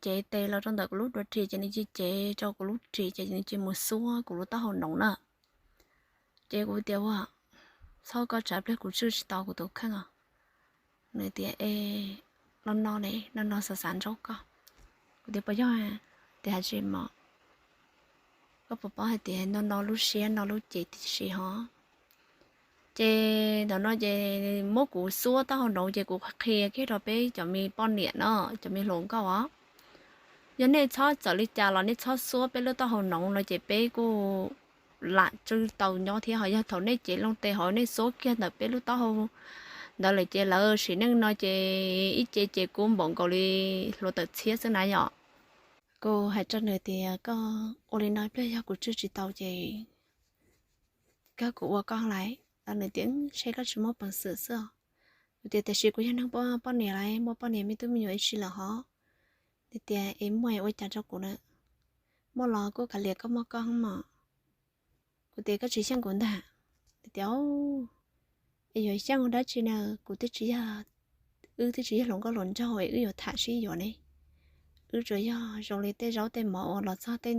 cev tes los rau ntawm kuv lub duav ris ces nws cia li cev rau kuv lub ris ces nws cia li mus xuab kuv lub taub hau noov na. Ces kuv tias ua, txhob koj tsam pliag kuv tswj tsis tau kuv tus kheej os. Nws tias e, no no ne, no no xav xav nraub koj. Kuv tias puas yog tias hais tsis mos, koj puas paub hais tias no no lub siab no lub cev tib si hov. Ces thaum no ces muab kuv xuab taub hau noov ces kuv qhia kiag rau peb cov me poj niam no, cov me hluas nkauj os. Yog nej txhob txawm li cas los nej txhob xuab peb lub taub hau noov no ces peb kuj lam tswj tau nyob thiab. Ho yog thaum nej cev loo tes hauv nej xuab kiag ntawm peb lub taub hau ntawd lawm ces lawv sim neej no ces ib ce ces kub npaum nkaus li hluav taws txhiab xwb na yom. Kuv hais rau nws tias koj ua li no pliag yog kuv tswj tsis tau ces koj kuv ua koj lais. Nws tias ntshe koj tsis muaj peev xwm xwb os. Kuv tias tiam sis kuv yog neeg poj niam lais, muaj poj niam me tub me nyuam ib si lawm hov. Nws tias es muaj ua cas rau kuv na, muaj los kuj kav liam koj muaj koj mos. Kuv tias koj tsis xyeej kuv ntag. Nws tias es yuav xyeej ua dab tsi na, kuv twb tsis yog, wb twb tsis yog hluas nkauj hluas nraug es wb yuav tham sib yuav ne. Wb tsuas yog zoo li tej zaub tej mov uas los txog tej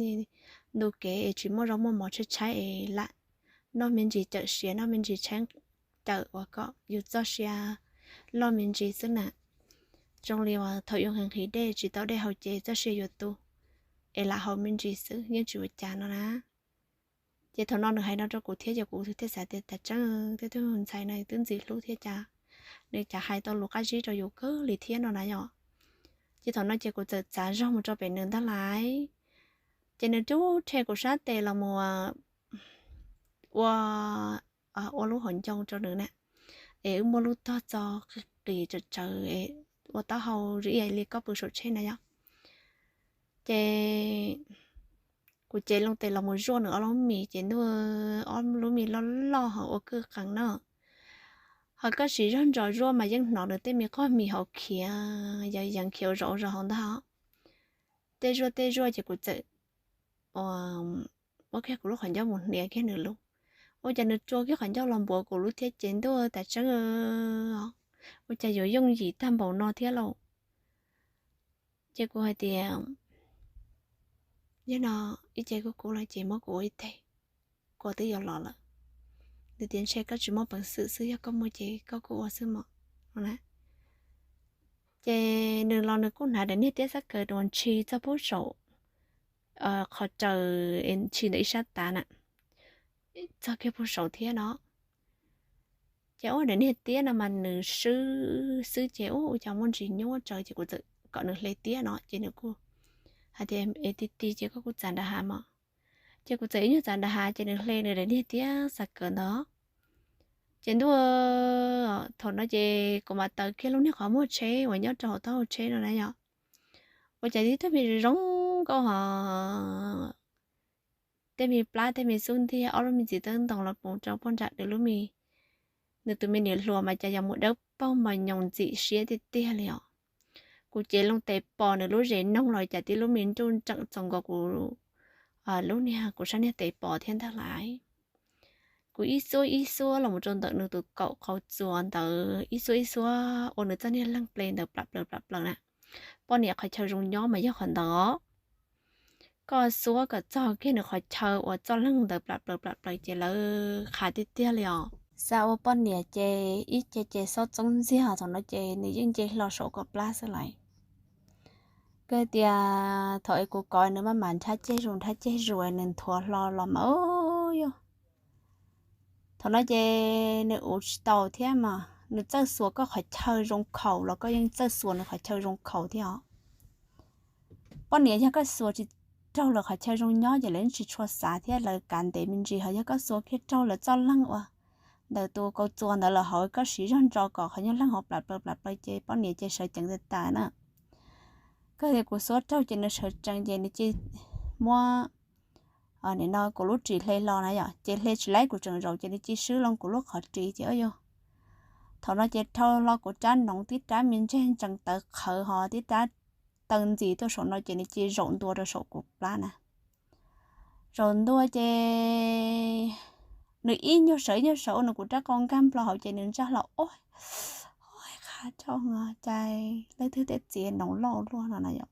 ntu kev es tsis muaj zaub muaj mov tshaib tshaib es lam noj me ntsis cawm siav, noj me ntsis tshaib cawm uas kom yus txoj sia loj me ntsis xwb na. Zoo li uas thaum yus nqhis nqhis dej tsis tau dej haus ces txoj sia yuav tu es lam haus me ntsis xwb yeej tsis ua cas no na. Ces thaum no nws hais no rau kuv thiab ces kuv thiaj xav tias tas tseeb tej tug ntxhais no twb ntxim hlub thiab cas, nws cas hais tau lus qab zib rau yus kawg li thiab no na yom. Ces thaum no ces kuv txawm txav zog mus rau pem nws ntag lais. Ces nws rub rhe kuv sab tes los mus ua, ua lub hauv ncoo rau nws na, es wb muab lub tog txo qis tsawv tsawv es ua taub hau zoo li koj pw saum tsheb na yom. Ces kuv cev loo tes los mus zuaj nws ob lub mis ces ntuj, ob lub mis loj loj ho ua kwj qees na. Ho koj siv zog ntsos zuaj mas yeej hnov nws tej me qog mis hauv khiav yees yees khiav ua zog ua zog hauv ntag. Tej zuaj tej zuaj ces kuv txawm muab kiag kuv lub qhov ncauj mus hniav kiag nws lub. Ua cas nws rua kiag qhov ncauj los npuav kuv lub thiab ces ntuj tas tseeb, ua cas yuav yooj yim tag npaum no thiab lauj. Ces kuv hais tias yog no ib ce kuj kub lawm ces muab kuv ua ib teg, kuv twb yuav los lawm. Nws tias ntshe koj tsis muaj peev xwm xwb, yog koj muaj ces koj kuj ua xwb mos. Ces nws los nws kuj hnav daim niag tiab xab kaws uas ntshis txog pub saum qhov raws, ntshis ntawm ib sab tav na, txog kiag pub saum thiab no. Ces ua daim niag tiab no mas nws swb xwb ces ua cas muaj ntsis nyuaj tsawv ces kuv txawm kom nws hle tiab no ces nws kuj hais tias es ti ti ces koj kuj txav nram hav mos. Ces kuv txawm ib nyuag txav nram hav ces nws hle nws daim niag tiab xab kaws ntawd. Ces ntuj, thaum no ces kuv mam taws kiag lub niag qhov muag tsheb uas nyob rau hauv taub hau tsheb no na yom. Ua cas tib tug me zoo zoo nkauj ho tej me plab tej me xub ntiag ob lub me ntsis tawb ntoo los puv rau puag nram nws lub me, nws tus me niam hluas mas cas yog mus dawb paug mas nyoos ntxim siab tiag tiag li os. Kuv cev loo tes pom nws lub zes noog los cas tib lub me nruj nreem txaus nkaus kuv lub niag, kuv sab niag tes pom thiab ntag lais. Kuv ib xuab ib xuab los mus rau ntawm nws tus kaum qau txuas ntawd, ib xuab ib xuab ua nws txoj niag leeg ple ntawd plam plaws plam plaws na. Poj niam qhov chaw zoo nyob mas yog qhov ntawd os. Koj xuab kom txog kiag nws qhov chaw uas txoj leeg ntawd plam plaws plam plaws ces lawv qhav tiag tiag li os. Xav ua poj niam ces ib ce ces xob txoob ntxiag, thaum no ces nws yeej nce hlo saum kom plab xwb lawm. Kawg tias thaum es kuv kov nws maj mam nrhab ceg zus nrhab ceg zus nws nthuav hlo los mas yog. Thaum no ces nws uv tsis tau thiab mas nws txawj xuas koj qhov chaw zoo khaus los koj yeej txawj xuas nws qhov chaw zoo khaus thiab os. Poj niam yog koj xuas tsis raug lawv qhov chaw zoo nyob ces lawv yeej tsis tshua xav thiab lawv kav ntev me ntsis. Ho yog koj xuas kiag raug lawv txoj leeg uas ntawm tus kaus txuas ntawd lawm hauv koj siv zog ntso kom qhov nyuag leeg hauv plam plaws plam plaws ces poj niam ces sawv ceev tas tas na. Kawg tias kuv xuab raug ces nws sawv tsees ces nws cia muab nim no kuv lub ris hle hlo na yom, ces hle tsis laib kuv tseem zaum ces nws cia swb loo kuv lub qhov ris ces yog. Thaum no ces rhau hlo kuv rab noov tib rab me ntseg ntsees tawv qhawv ho tib rab taw ntxis tuaj saum no ces nws cia zaum ntua rau saum kuv plab na. Zaum ntua ces nws ib nyuag sawv ib nyuag sawv ua nws kuv rab qau nkag nplo hauv ces nws ntsaj hlo ua, ua qha rau cai leej twg tej txiav noov loj luaj no na yom.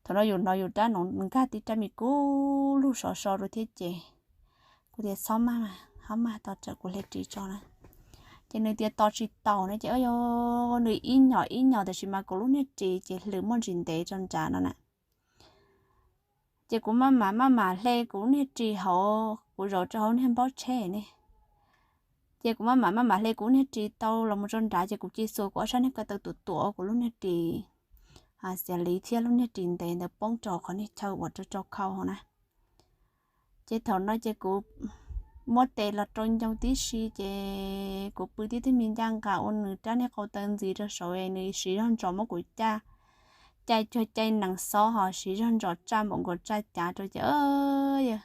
Thaum no yus hnov yus rab noov nkag tib rab me kub lug sov so rau thiab ces kuv tias txhob maj, txhob maj, tos tsam kuv hle ris tso na. Ces nws tias tos tsis taus na ces yog nws ib nyom ib nyom tab sis mas kuv lub niag ris ces hlwm muaj ntsis ntev rau nrad no na. Ces kuv maj mam maj mam hle kuv lub niag ris hauv, kuv zaum rau hauv niag npaub tsheb ne. Ces kuv maj mam maj mam hle kuv lub niag ris tau los mus rau nrad ces kuv cia li xuas kuv ob sab niag ko taw tuam tuam kuv lub niag ris xiav liv thiab lub niag ris ntev ntawd poob rau qhov niag chaw uas rau rau khau hauv na. Ces thaum no ces kuv muab tes los rau ncoo tib si ces kuv pw tib tug me ncaj nqa ua nws rab niag qau taw ntxiv rau saud es nws siv zog ntsos muab kuv cai, cai cuag cai nees xob ho siv zog ntsos tsaj npaum nkaus tsaj cav rau ces yog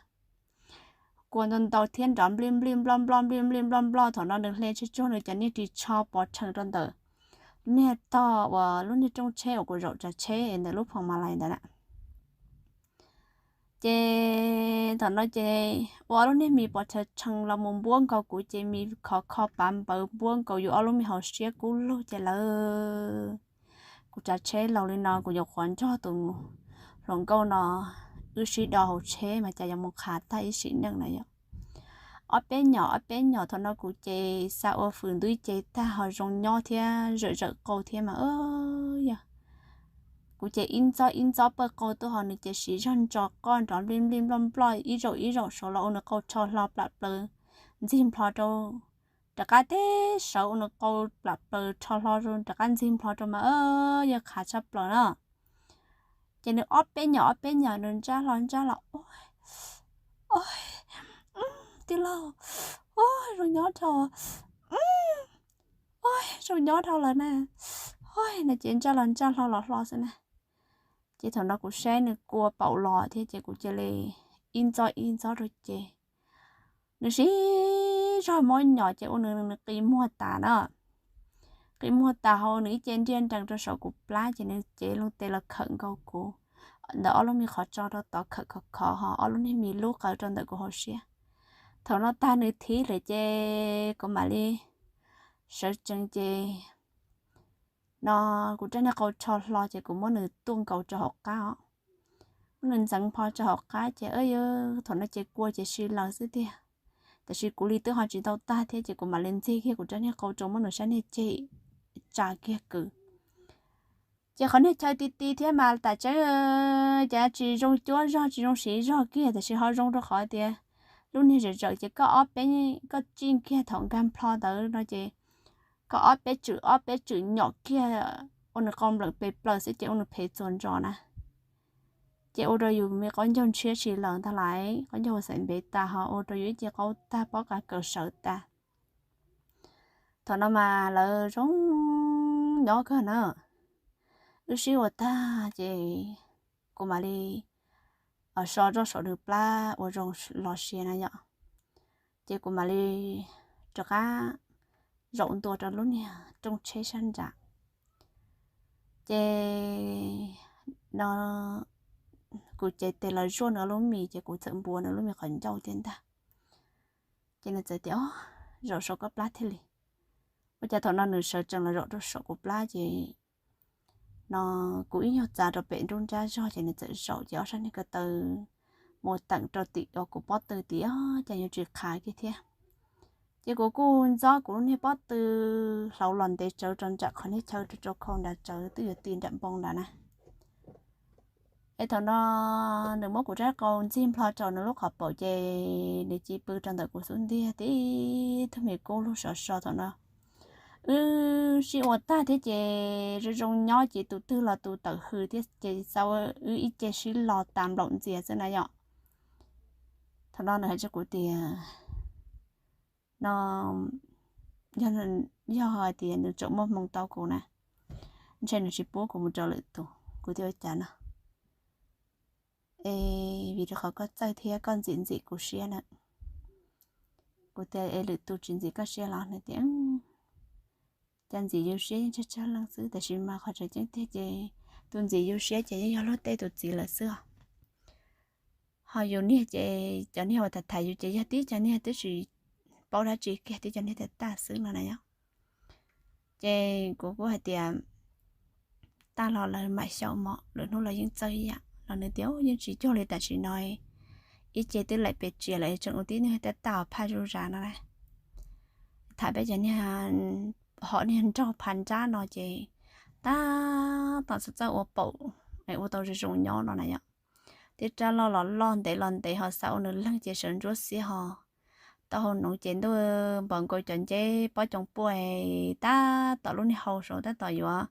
kua ntau ntau thiab nrov nplij nplij nploj nploj nplij nplij nploj nploj. Thaum no nws hle tsuag tsuag nws cov niag ris tsho pov rhees rau ntawm niag tog uas lub niag rooj tsheb uas kuv zaum tsav tsheb ntawm lub phoom ma lais ntawd na. Ces thaum no ces ua ob lub niag mis pov rhees los mus npuab nkaus kuv ces mis khov kho pav npawv npuab nkaus yus ob lub me hauv siab kub lug ces lawv kuv tsav tsheb laus li no kuv yuav qhuav nrog tus hluas nkauj no wb sib do hauv tsheb mas cas yuav mus qhav tag ib sim neej na yom. Ob peb nyom ob peb nyom thaum no kuv ces xa ua fwm ntuj ces tag ho zoo nyob thiab zawm zawm qau thiab mas yog kuv ces ib ntxob ib ntxob pawj qau tuaj ho nws ces siv zog ntsos qoj nrov nplij nplij nploj nploj ib zaug ib zaug saud los ua nws qau rho hlo plam plaws ntxig nplho rau rov qab teb sawv ua nws qau plam plaws rho hlo rau rov qab ntxig nplho rau mas yog qhav tshaj plaws na. Ces nws ob peb nyom ob peb nyom nws ntsaj hlo ntsaj los, tij laug, zoo nyob dhau, zoo nyob dhau lawm na, no ces ntsaj los ntsaj hlo los hlo xwb na. Ces thaum no kuv saib nws kua paum los thiab ces kuv cia li ib ntxob ib ntxob rau ces nws siv zog mob nyom ces ua nws qi muag tas na. Qi muag tas ho nws ib ce nriaj nrees rau saum kuv plab ces nws cev loo tes los khawm nkaus kuv ntawm ob lub me qhov tso rau tod khawm khov khov ho ob lub niag mis lub qawv rau ntawm kuv hauv siab. Thaum no tag nws thib lawm ces kuv mam li sawv tsees ces no kuv rab niag qau rho hlo ces kuv muab nws tuaj nkaus rau hauv qab os. Muab nws ntxeev nplho rau hauv qab ces yog thaum no ces kua ces si laws xwb tiag. Tab sis kuv li twb ho tsis tau tag thiab ces kuv mam li ntxig kiag kuv rab niag qau rau muab nws sab niag ceg tsa kiag kwv. Ces qhov niag chaw ti ti thiab mas tam tseeb cas tsis zoo cuab zog tsis zoo siv zog kiag tab sis ho zoo rau qhov tias lub niag zawm zawm ces koj ob peb, koj tsij kiag thaum nkag nplho ntawd no ces koj ob peb tswm ob peb tswm nyom kiag ua nws qau npleem pes plaws xwb ces ua nws phev txuas ntsos na. Ces ua rau yus me qaub ncaug ntshiab si laws ntag lauj, qaub ncaug xaim npev tas ho ua rau yus ib ce qaub tag pob qa kaws sawv tas. Thaum no mas lawv zoo nyob kawg na. Wb sib ua tag ces kuv mam li so roj saum nws plab ua zoo los sia na yom. Ces kuv mam li rov qab zaum ntua rau lub niag rooj tsheb sab nrad. Ces no kuv cev tes los zuaj nws lub mis ces kuv txawm npuav nws lub me qhov ncauj thiab ntag. Ces nws txawm tias, Zaum saum koj plab thiaj li. Ua cas thaum no nws sawv tsees los zaum rau saum kuv plab ces no kuv ib nyuag txav rau pem nruab nrab zog ces nws txawm zaum ces ob sab niag ko taw mus teem rau tim kuv pob tw tim cas yuav tsis qhav kiag thiab. Ces kuv kuj ntxob kuv lub niag pob tw hlauv los ntev tsawv rau nram qhov niag chaw rau rau khau nrad tsawv twb yuav ti nram npoo nrad na. Es thaum no nws muab kuv rab qau ntxig nplho rau nws lub qhov paum ces nws cia li pw rau ntawm kuv xub ntiag tib tug me kub lug sov so thaum no. Wb sib ua tag thiab ces zoo zoo nyob ces tus twg los tus tawm hws thiab ces xav wb ib ce sib los tas nplaum ntxias xwb na yom. Thaum no nws hais rau kuv tias, no yog hais tias nws tseem muaj hmoo tau kuv na, ntshe nws tsis pub kuv mus rau lwm tus. Kuv tias, Ua cas no? Es vim rau qhov koj txawj thiab koj ntxim ntxim kuv siab na. Kuv tias, Es lwm tus tsis ntxim koj siab los? Nws tias, Cas ntxim yus siab yeej tsawg tsawg leej xwb, tab sis mas qhov tseem ceeb tiag ces tus ntxim yus siab ces yeej yog luag tej tus txiv lawm xwb os. Ho yus niag ces cov niag uas tham tham yus ces yog tib cov niag twb tsis paub dab tsi kiag, tib cov niag tag tag xwb no na yom. Ces kuv kuj hais tias, Tag los lawv mam xyaum mog, lwm hnub los yeej txawj ib yam. los nws tias yeej tsis cuag li tam sim no, ib ce twb laim pes tsias lawm tseem ua tib neeg tab tau phaj zuj zas no na. Tham peb cov niag hom niag nraug phav nrab no ces tab tom txawj ua paum, ua tau zoo zoo nyob no na yom. Tib rab loj los loj ntev los ntev ho xav ua nws leeg ces sawv ntsuab xiab ho tau hau noov ces ntuj npaum nkaus cov nceb pob coos puaj tab tom lub niag hau saud tab tom yuav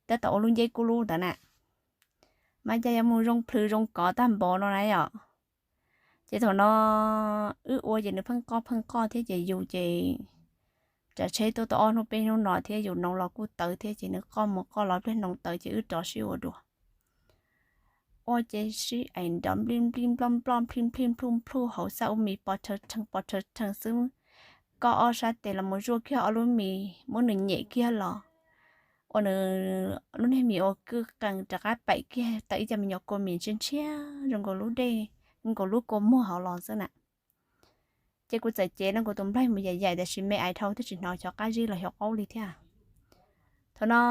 tab tom ua lub nceb kub lub ntawd na, mas cas yuav mus zoo plhws zoo kov tag npaum no na yom. Ces thaum no wb ua ces nws pheej qoj pheej qoj thiab ces yus ces tsav tsheb tuaj tau ob hnub peb hnub no thiab yus noov los kuj tawv thiab ces nws qoj mus qoj los pliag noov tawv ces wb rov sib ua dua. Ua ces sib aim nrov nplij nplij nploj nploj nplij nplij nplhuj nplhuj hauv xab ua mis pov rhawv rhees pov rhawv rhees xwb. Koj ob sab tes los mus zuaj kiag ob lub mis muab nws nyem kiag los ua nws lub niag mis ua kwj qees rov qab paim kiag tau ib co me nyuam kua mis ntshiab ntshiab zoo nkaus lub dej, nkaus lub kua muag hauv los xwb na. Ces kuv txawm cev no kuv tus nplaig mus yaim yaim tiam sis me ais dhau twb tsis hnov xyov qab zib los xyov qaub li thiab. Thaum no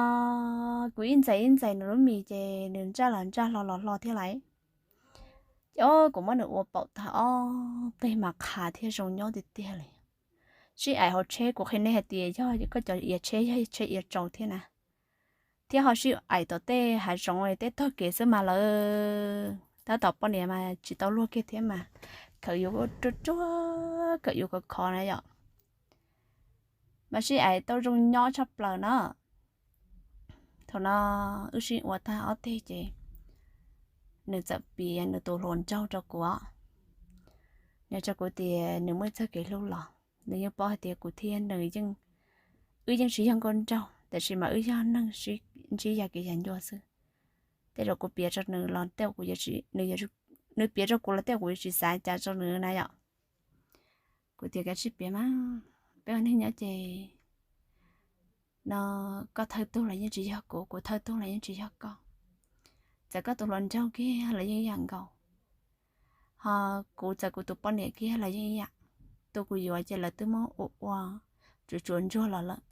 kuv ib ntxais ib ntxais nws lub mis ces nws ntsaj los ntsaj hlo los hlo thiab lawm. Ces kuv muab nws ua paum tag ob peb mas qhav thiab zoo nyob tiag tiag li. Sib aim hauv tsheb kuv qhia nej hais tias yog koj cov iav tsheb yog tsheb iav tsaus thiab na, thiab ho sib aim tom tej hav zoov tej tog kev xwb mas lawv tab tom poj niam mas tsis tau luag kiag thiab mas khawm yus ruaj ruaj khawm yus khov khov na yom. Mas sib aim tau zoo nyob tshaj plaws no. Thaum no wb sib ua tag ob teg ces nws txawm piav nws tus hluas nraug rau kuv, nws rau kuv tias nws muaj ib txoj kev hlub los nws yeej paub hais tias kuv thiab nws yeej, wb yeej tsis yog nkauj nraug tiam sis mas wb yog neeg sib ntsib ya kev ya ncua xwb. Tej zaum kuv piav rau nws los tej zaum kuv, nws piav rau kuv los tej zaum kuv yuav tsis xav cas rau nws na yom. Kuv tias kav tsij piav mas, peb ua neeg nyob ces no koj thawj tug los yeej tsis yog kuv, kuv thawj tug los yeej tsis yog koj. Txawm koj tus hluas nraug kiag los yeej ib yam nkaus, ho kuv txawm kuv tus poj niam kiag los yeej ib yam. Tus kuv yuav ces lawv twb muab ua ua tsuav tsuav ntsuag los lawm,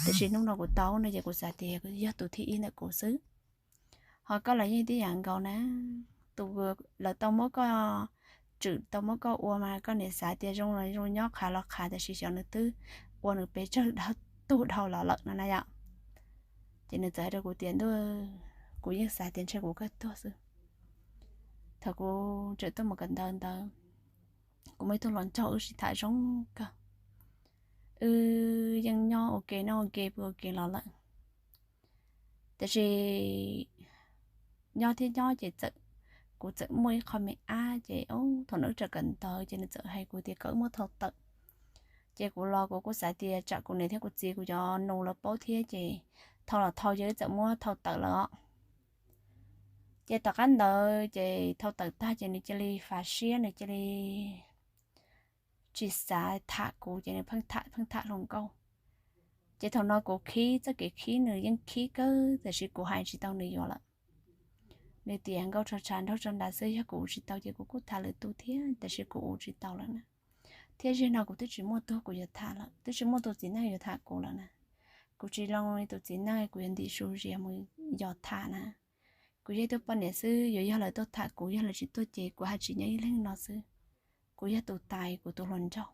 tiam sis hnub no kuv tau no ces kuv xav tias yog tus thib ib ntawm kuv xwb. Ho koj los yeej tib yam nkaus na, tus lawv tau muab koj tswm tau muab koj ua mas koj niam xav tias zoo los zoo nyob qhav los qhav tiam sis xyov nws twb ua nws pes tsawg tug dhau los lawm no na yom. Ces nws txawm hais rau kuv tias ntuj, kuv yeej xav tias ntshe kuv kawg tuag xwb. Thaum kuv tseem tuaj mus kawm ntawv ntawd, kuv muaj ib tug hluas nraug wb sib tham zoo kawg, wb yeej nyob ua ke noj ua ke pw ua ke los lawm. Tiam sis nyob thiab nyob ces txawm, kuv txawm muaj ib qho me ab ces thaum no wb tseem kawm ntawv ces nws txawm hais kuv tias kom wb muab thau tawm. Ces kuv los kuv kuj xav tias tsam kuv niam thiab kuv txiv kuv cov nus lawv paub thiab ces thau los thau ces wb txawm muab thau tawm lawm os. Ces tom qab ntawd ces thau tawm tag ces nws cia li fav siab, nws cia li tsis xav tham kuv ces nws pheej tham pheej tham hluas nkauj. Ces thaum no kuv khib txoj kev khib nws yeej khib kawg tiam sis kuv hais tsis tau nws yuav lawm. Nws tias nkauj tso tshav nraug tso nrad xwb, yog kuv ua tsis tau ces kuv kuj tham lwm tus thiab tiam sis kuv ua tsis tau lawm na. Thiab zaum no kuv twb tsis muaj tug kuv yuav tham lawm, twb tsis muaj tus txiv neej yuav tham kuv lawm na. Kuv tsis zoo li tus txiv neej kuv yuav ntim su zias mus yos tham na. Kuv yog ib tug poj niam xwb, yuav yog lawv tuaj tham kuv, yog lawv tsis tuaj ces kuv haj tsis nyob ib leeg no xwb. Kuv yog tus tais kuv tus hluas nraug.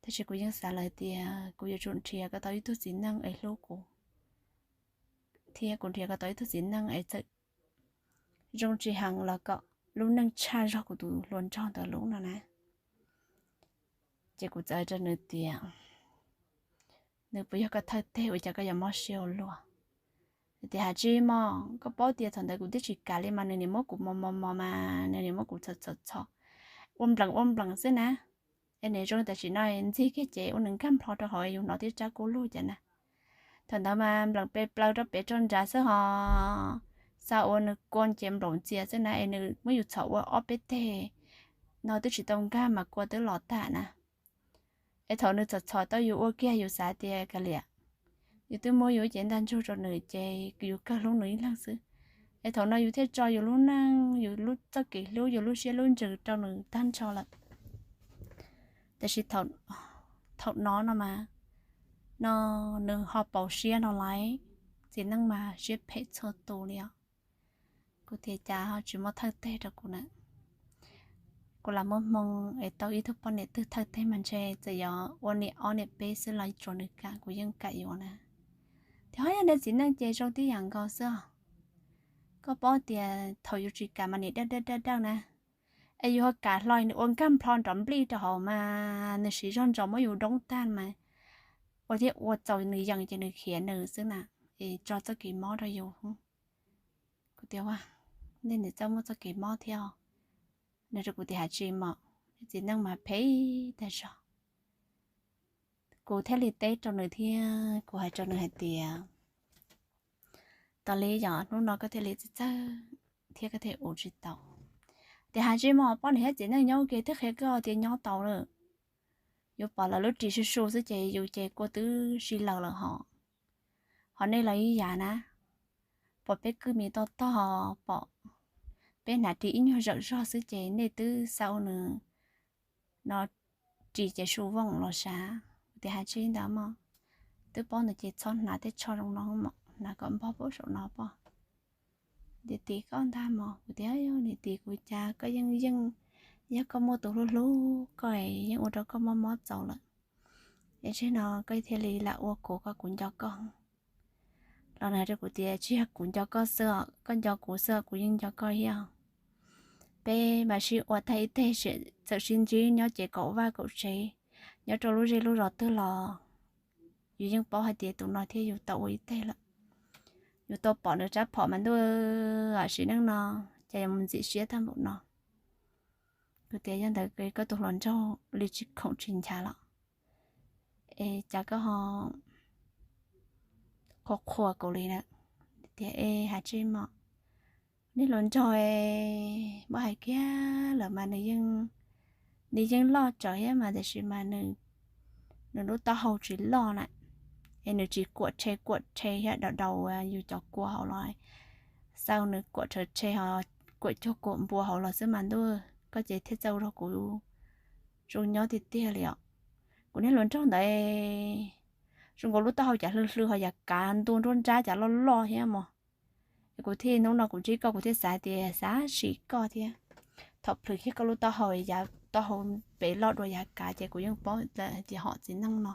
Tab sis kuv yeej xav lawm tias kuv yuav tsum nrhiav kom tau ib tug txiv neej es hlub kuv, thiab kuv nrhiav kom tau ib tug txiv neej es txawm zoo tsis heev los kom lub neej tshaj zog kuv tus hluas nraug ntawd lub no na. Ces kuv txawm hais rau nws tias, nws puas yog koj thawj teg ua cas koj yuav mob siab ua luaj? Tias hais tsis mog, koj paub tias thaum ntawd kuv twb tsis kam li mas nws niaj muab kuv mos mos mos mas nws niaj muab kuv txhos txhos txhos, ua nplees ua nplees xwb na. Es nws zoo tam sim no ntxig kiag ces ua nws nkag nplho rau hauv yus hnov tib tsab kub lug cas na. Thaum ntawd mas nplees pes plaws rau pem rau nrad xwb ho xa ua nws kua ces nplaum ntxias xwb na es nws muab yus txhom ua ob peb teg no twb tsis tau nkag mas kua twb los tag na. Es thaum nws txhom txhom tau yus ua kiag yus xav tias kav liam, yus twb muab yus cev ntaj ntsug rau nws ces yus kawg hlub nws ib leeg xwb. Es thaum no yus thiaj tso yus lub neej, yus lub txoj kev hlub, yus lub siab lub ntsws rau nws tag nrho lawm. Tiam sis thaum no no mas, no nws ho pauv siab no lawm. txiv neej mas siab phem txhua tus li os. Kuv tias cas ho tsis muaj thawj teg rau kuv na. Kuv lam muaj hmoo es tau ib tug poj niam twg thawj teg mas ntshe txawm yuav ua niam ob niam peb xwb los tsuav nws kam kuv yeej kam yuav na. Tias ho yog nej txiv neej ces zoo tib yam nkaus xwb os. Koj paub tias thaum yus tsis kam mas nim dawj dawj dawj dawj na. Es yus ho kam hlo nws ua nkag nplho nrov nplij rau hauv mas nws siv zog ntsos muab yus doob tag mas ua thiab ua txaus nws yees ces nws khiav nws xwb na. Es tso txoj kev mob rau yus. Kuv tias nej niam txawj muaj txoj kev mob thiab os. Nws rau kuv tias hais tsis mos, txiv neej mas phem tag zog. Kuv thiaj li teb rau nws thiab kuv hais rau nws hais tias, tas li yog hnub no koj thiaj li txawj txawj thiab koj thiaj ua tsis tau. Tias hais tsis mos, poj niam thiab txiv neej nyob ua ke twb qhia koj tias nyob tau lawm. Yus pom lawv lub ris su su xwb ces yus ces kua twb si laws lawm hos. Ho nej los ib yam na, pom peb kwj mis toj tog, pom peb hnav ris ib nyuag zawm zog xwb ces nej twb xa ua nws no ris ces su vooj los sav. Kuv tias hais tsis ntawd mos, twb paub ntawd ces txhob hnav tej tsho zoo no mos, hnav kom npog pab saum no poj. Niam tis koj ntag mos. Kuv tias yog niam tis kuv cas koj yeej yeej, yog koj muaj tus hlub hlub koj yeej ua rau koj mob mob txaus lawm, es tsis no koj thiaj li lam ua kuv, koj kuv nco koj. Los nws hais rau kuv tias tsis yog kuv nco koj xwb, koj nco kuv xwb kuv yeej nco koj thiab. Peb mas sib ua tag ib teg, txawm sib ntsib nyob ces kaum vaj kaum tsev, nyob rau lub zej lub zos twg los yus yeej paub hais tias tus no thiab yus tau ua ib teg lawm. Yus tau pom nws rab phom mas ntuj, sim neej no cas yuav mus ntxim siab tag npaum no. Kuv tias yog ntawd koj tus hluas nraug li tsis khoom tsis nchav los, es cas koj ho qhuas qhuas kuv li na. Tias es hais tsis mos, nej hluas nraug muab hais kiag lawm mas nws yeej loj tsawv thiab mas tiam sis mas nws lub taub hau tsis loj na, es nws tsis kuam rhe kuam rhe thiab daus daus yus cov kua hauv los, xav nws kuam rhe rhe ho kuam cuag kuam npua hauv los xwb mas ntuj, koj ces thiaj txawj ua rau kuv zoo nyob tiag tiag li os. Kuv niag hluas nraug ntawd zoo nkaus lub taub hau cas hlw hlw ho yam kav ntua nruab nrab cas loj loj thiab mos. Es kuv thiaj hnub no kuv ntsib koj kuv thiaj xav tias xav sim koj thiab. Thaum plhws kiag koj lub taub hau, yav taub hau pem loj dua yav kav ces kuv yeej paub lawm hais tias hom txiv neej no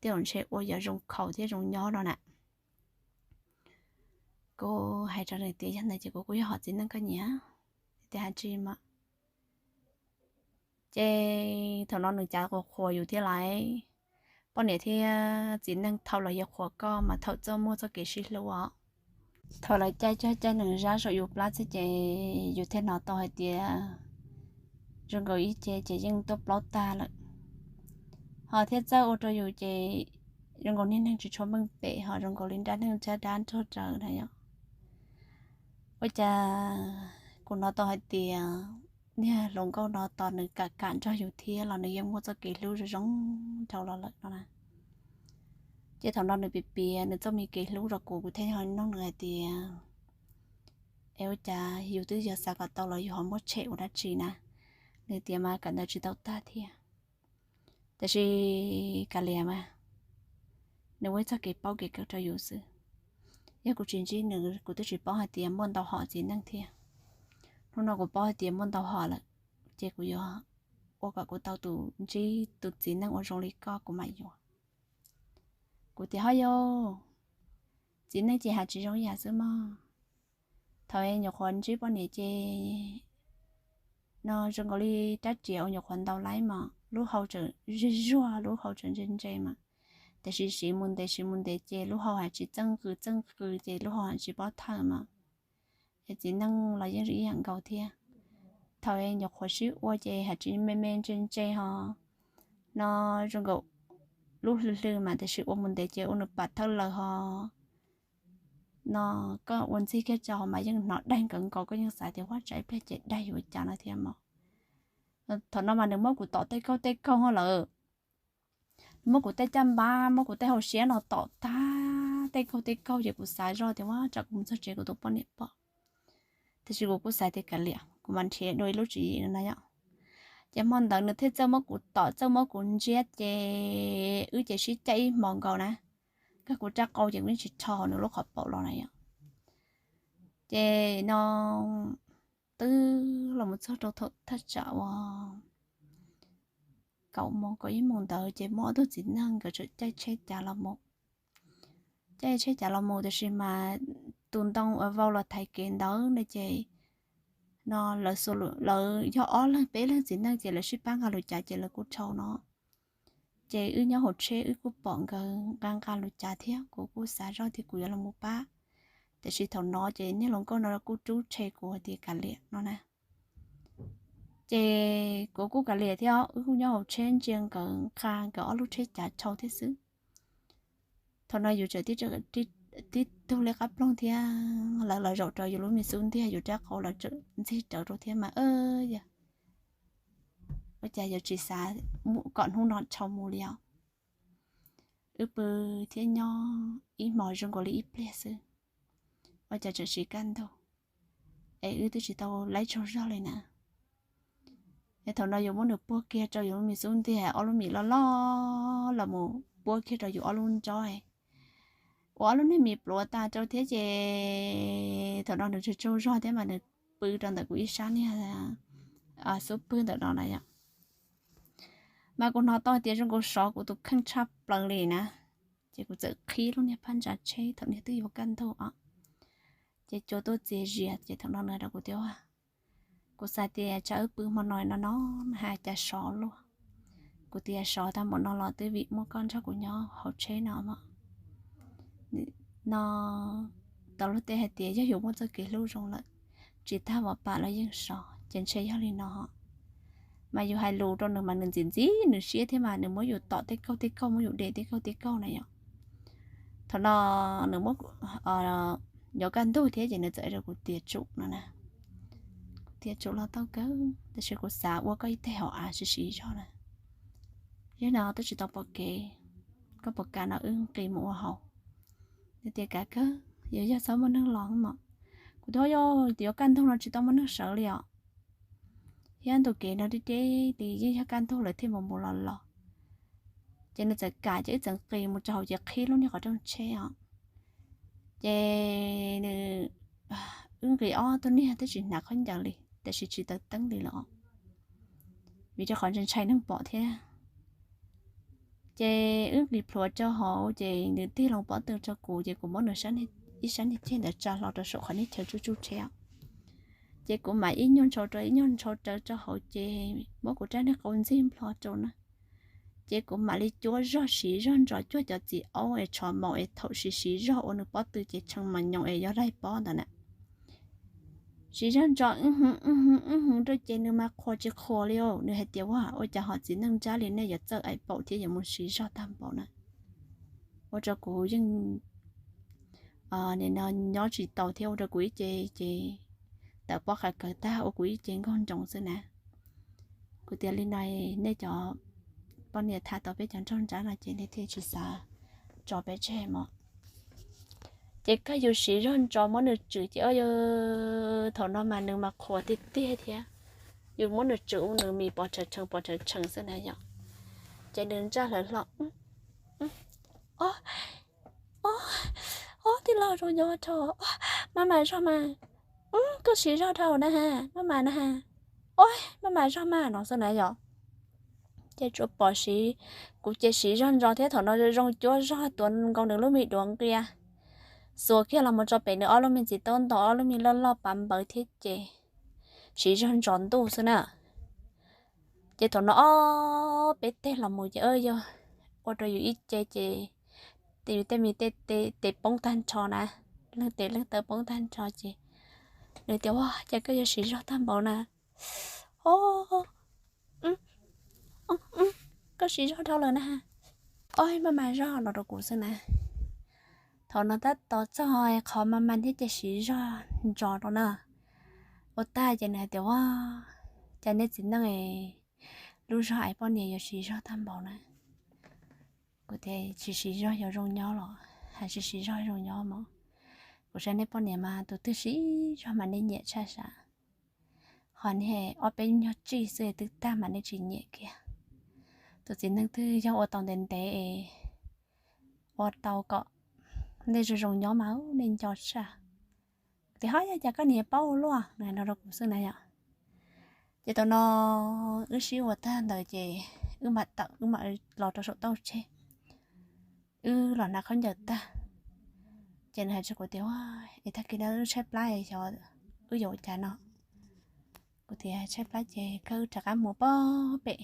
tej zaum ntshe ua yog zoo khaus thiab zoo nyob no na. Kuv hais rau nws tias yog ntawd ces kuv kuj yog hom txiv neej koj nyiam. Tias hais tsis mos, ces thaum no nws cav qhuas qhuas yus thiab lawm. Poj niam thiab txiv neej thaum los yog qhuas koj mas thaum txoj muaj txoj kev sib hlub os. Thaum lawv caij tsuag caij nees zab saum yus plab xwb ces yus thiaj hnov tau hais tias zoo nkaus ib ce ces yeej tuaj plaub tag lawm. Ho thiaj txawj ua rau yus ces zoo nkaus niag neeg tsis tshua meej pem ho zoo nkaus li nrab neeg tshab dab nrog raws na yom. Ua cas kuv hnov tau hais tias niag hluas nkauj no tos nws kam kam nrog yus thiab los nws yeej muaj txoj kev hlub zoo zoo rau los lawm no na. Ces thaum no nws piav piav nws txoj me kev hlub rau kuv, kuv thiaj nug nws hais tias, es ua cas yus twb yog xav kom tau los yus ho muab tshem ua dab tsi na? Nws tias mas kawm ntawv tsis tau tag thiab, tiam sis kav liam mas nws ua ib txoj kev paub kev kawm rau yus xwb. Yog kuv tsis ntsib nws kuv twb tsis paub hais tias muaj ntau hom txiv neej thiab. Hnub no kuv paub hais tias muaj ntau hom lawm, ces kuv yuav ua kom kuv tau tus ntsib tus txiv neej ua zoo li koj kuv mam yuav. Kuv tias ho yog txiv neej ces hais tsis zoo yam xwb mog. Thaum nyuam qhuav ntsib poj niam ces no zoo nkaus li rab riam uas nyuam qhuav ntaus laib mas lub hau tseem zuag zuag, lub hau tseem ntse ntse mas, tiam sis siv mus ntev siv mus ntev ces lub hau hais tsis txeej qws txeej qws ces lub hau hais tsis paub thawj mas. Es txiv neej los yeej ib yam nkaus thiab. Thaum nyuam qhuav sib ua ces hais tsis me me ntse ntse ho no zoo nkaus lub hlw hlw mas tiam sis ua mus ntev ces ua nws pam thawj lawm ho no koj ua ntxig kiag tso mas yeej hnov daig nkawd nkaus, koj yeej xav tias ua tsam ib pliag ces daig yuav cas no thiab mog. Thaum no mas nws muab kuv tom tej kaug tej kaug lawm, muab kuv tej caj npab muab kuv tej hauv siab no tom tag tej kaug tej kaug ces kuv xav zoj tias ua tsam kuv mus txog tsev kuv tus poj niam pom. Tiam sis kuv kuj xav tias kav liam kuv mam nrhiav dua ib lub tswv yim no yom. Ces hmo ntawd nws thiaj txawj muab kuv tom txawj muab kuv ntsiab ces wb ces sib caij ib hmos nkaus na. kuv rab qau ces kuv yeej tsis rho nws lub qhov paum los na yom. Ces no twb los mus txog rau thaum thaj tsam uas kaum moos kaum ib moos ntawd ces muaj ob tug txiv neej nkawd txawm caij tsheb cav los mus. Caij tsheb cav los mus tiam sis mas tus ntoo uas vau los thaiv kev ntawd no ces no lawv yog ob leeg peb leeg txiv neej ces lawv sib pab nqa lus cav ces lawv kuj dhau no. Ces wb nyob hauv tsheb wb kuj pom nkawd nqa nqa lus cav thiab kuv kuj xav zoj tias kuv yuav los mus pab. Tiam sis thaum no ces niag hluas nkauj no kuj rub rhe kuv hais tias kav liam no na. Ces kuv kuj kav liam thiab wb kuj nyob hauv tsheb ntsia nkawd nqa nkawd ob lub tsheb cav dhau thiab xwb. Thaum no yus txawm tib tug liab qab ploog thiab lawv los zaum rau yus lub me xub ntiag yus rab qau los txawm ntxig rawv rau thiab mas yog ua cas yuav tsis xav kom hnub no dhau mus li os. Wb pw thiab nyob ib hmos zoo nkaus li ib pliag xwb, ua cas txawm siv kaj ntug es wb twb tsis tau laib tsaug zog li na. Es thaum no yus muab nws puag kiag rau yus lub me xub ntiag ob lub mis loj loj los mus puag kiag rau yus ob lub nrob ua ob lub niag mis pluav tas rau thiab ces thaum no nws tsis tsaug zog thiab mas nws pw rau ntawm kuv ib sab niag xub pwg ntawm no na yom. Mas kuv hnov tau tias zoo nkaus sov kuv tus kheej tshaj plaws li na. Ces kuv txawm qhib lub niag phab ntsa tsheb thaum niag twb yuav kaj ntug os, ces cua tuaj txias zias ces thaum no nws rau kuv tias kuv xav tias tsam wb pw hmo no no no has cas sov luaj. Kuv tias sov tag npaum no los twb vim muaj koj nrog kuv nyob hauv tsheb no mas no tau luag tej hais tias yog yus muaj txoj kev hlub zoo lawm, tsis tag vam pam los yeej sov ces ntshe yog li no. Mas yus hais lus rau nws mas nws ntxim ntxim nws siab thiab mas nws muab yus tom tej kauj tej kauj muab yus de tej kauj tej kauj na yom. Thaum no nws muab yuav kaj ntug thiab ces nws txawm rau kuv tias tsum no na. Kuv tias tsum los tau kawg tab sis kuv xav ua koj ib teg hauv av siv siv zog na. Yog no twb tsis tau pom kev, koj puas kam no wb nqis mus ua hauv? Nws tias kav kawg, yog yog txhob muaj neeg los mas. Kuv tias yog yuav kaj ntug no tsis tau muaj neeg sawv li os. Thiab ntu kev no deb deb li yeej yog kaj ntug lawv thiaj mus mus los los. Ces nws txawm kam ces wb txawm nqis mus rau hauv ces qhib lub niag qhov rooj tsheb os. Ces nws, wb nqis ob tug niag twb tsis hnav khaub ncaws li tab sis tsis taws teeb li lawm os, vim rau qhov ntshai ntshai neeg pom thiab. Ces wb nqis plhuav rau hauv ces nws tig loo pob tw rau kuv ces kuv muab nws ib sab niag ceg ntawd tsa hlo rau saum qhov niag chaw tsuj tsuj tsheb os. Ces kuv mam ib nyuag ntshau rau ib nyuag ntshau rawv rau hauv ces muab kuv rab niag qau ntxig nplho rau na. Ces kuv mam li cuab zog siv zog ntsos cuag cov txiv aub es tshov maum es thaum siv siv zog ua nws pob tw ces tshee mas nyoos es yog daig pob ntawd na. Siv zog ntsos wb hwv wb hwv wb hwv rau ces nws mas qhuas tsis qhuas li os, nws hais tias ua ua cas ho txiv neej nrab li nej yuav txawj aim paum thiab yuav mus siv zog tag npaum na. Ua rau kuv yeej nyob tsis tau thiab ua rau kuv ib ce ces tawm pob qa kawg tag ua kuv ib ce nkaug nroos xwb na. Kuv tias li no, nej cov poj niam tham tau peb cov nraug nrab no ces nej thiaj tsis xav tso peb tseg mog. Ces kawg yus siv zog ntsos muab nws tswm ces o, thaum no mas nws mas qhuas tiag tiag thiab. Yus muab nws tswm ua nws mis pov rhawv tshee pov rhawv tshee xwb na yom. Ces nws ntsaj hlawv hlo, o, o, tij laug zoo nyob rau, maj mam zog mas, koj siv zog dhau na ha, maj mam na ha, o, maj mam zog mas no xwb na yom. Ces tsuas pom siv, kuv ces siv zog ntsos thiab thaum no zoo cuab zog tuav nkaus nws lub me duav nqia, xuas kiag los mus tso pem nws ob lub me ntxiv taub nto ob lub me loj loj pav npawv thiab ces siv zog ntsos ntuj xwb na. Ces thaum no ob peb teg los mus ces yog ua rau yus ib ce ces yus tej me tes poob tag nrho na, leej tes leej taw poob tag nrho ces nws tias ua cas koj yuav siv zog tag npaum na, o, koj siv zog dhau lawm na, o, maj mam zog no rau kuv xwb na. Thaum no tab tom txog qhov maj mam thiab ces siv zog ntsos rau na. Ua tag ces nws hais tias ua cas nej txiv neej lub zog es poj niam yuav siv zog tag npaum na. Kuv tias tsis siv zog yuav zoo nyob los, hais tsis siv zog zoo nyob mog. Kuv saib nej poj niam mas tus twg siv zog mas nej nyiam tshaj sav, ho niag ob peb nyuag tsij xwb twb tag mas nej tsis nyiam kiag. Tus txiv neej twg yog ua tau ntev ntev es ua tau kom nej zoo zoo nyob mas nej nco tshaj. Kuv tias, Ho, yog cas koj niam paub ua luaj? Nws hais no rau kuv xwb na yom. Ces thaum no wb sib ua tag ntawd ces wb mam tawm, wb mam los rau saum toj tsheb, wb los hnav khaub ncaws tag. Ces nws hais rau kuv tias, Es tag kis no wb tshaib plab, xyov wb yuav ua cas no? Kuv tias, Tshaib plab ces koj wb rov qab mus pog pem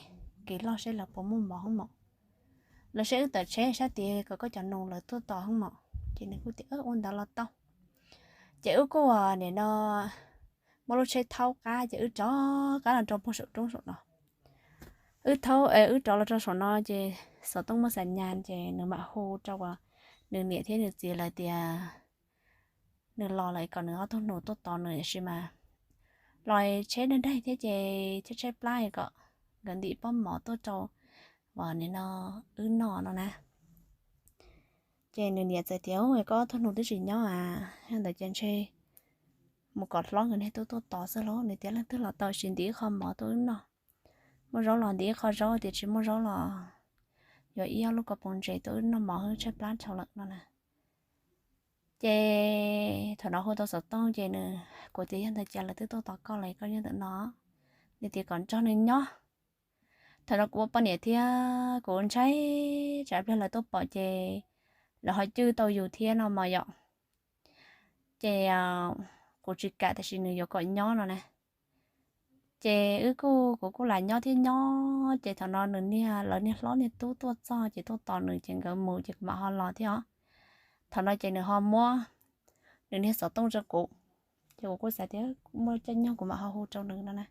kev loj seb lawv puas muaj mov hoob mom, los seb wb tawm tsheb sab tid kom koj cov nus lawv tuaj tos hoob mom. Ces nws kuj tias, Ua ntawd los tau. Ces wb kuj nim no muab lub tsheb thaub qab ces wb rov qab los rau puag saum roob saum no. Wb thaub, wb rov los rau saum no ces xov tooj muaj xa nyas ces nws mam hu rau nws niam thiab nws txiv lawv tias nws los lawm kom nws ob tug nus tuaj tos nws, tiam sis mas los tsheb daig daig thiab ces tshaib tshaib plab kom nkawd ntim pob mov tuaj rau uas nim no wb noj no na. Ces nws niam txawm tias, Koj ob tug nus twb tsis nyob a, yog ntawd ces ntshe mus kom hlob nkawd niag tuaj tuaj tos xwb lauj. Nws tias, Leej twg los tau sis ntim ib qho mov tuaj wb noj. Muaj zaub los ntim ib qho zaub, tias tsis muaj zaub los yuav ib ob lub ko pob ntses tuaj wb noj mov, wb tshaib plab dhau lawm no na. Ces thaum no hu tau xov tooj ces nws, kuv tias, Yog ntawd ces lawv twb tuaj tos koj lawm, koj nyob ntawm no. Nws tias kom nrog nws nyob. Thaum no kuv ua poj niam thiab kuv ntshai tsam pliag lawv tuaj pom ces lawv ho cwj tau yus thiab no mas yom. Ces kuv tsis kam, tiam sis nws yuav kom nyob no na. Ces wb kuj, kuv kuj lam nyob thiab nyob, ces thaum no nws niag, lawv niag hlob niag tub tuaj txog ces tuaj tos nws ces nkawd mus ces kuv mam ho los thiab os. Thaum no ces nws ho muab nws niag xov tooj rau kuv, ces kuv kuj xav tias muaj caij nyoog kuv mam ho hu rau nws no na.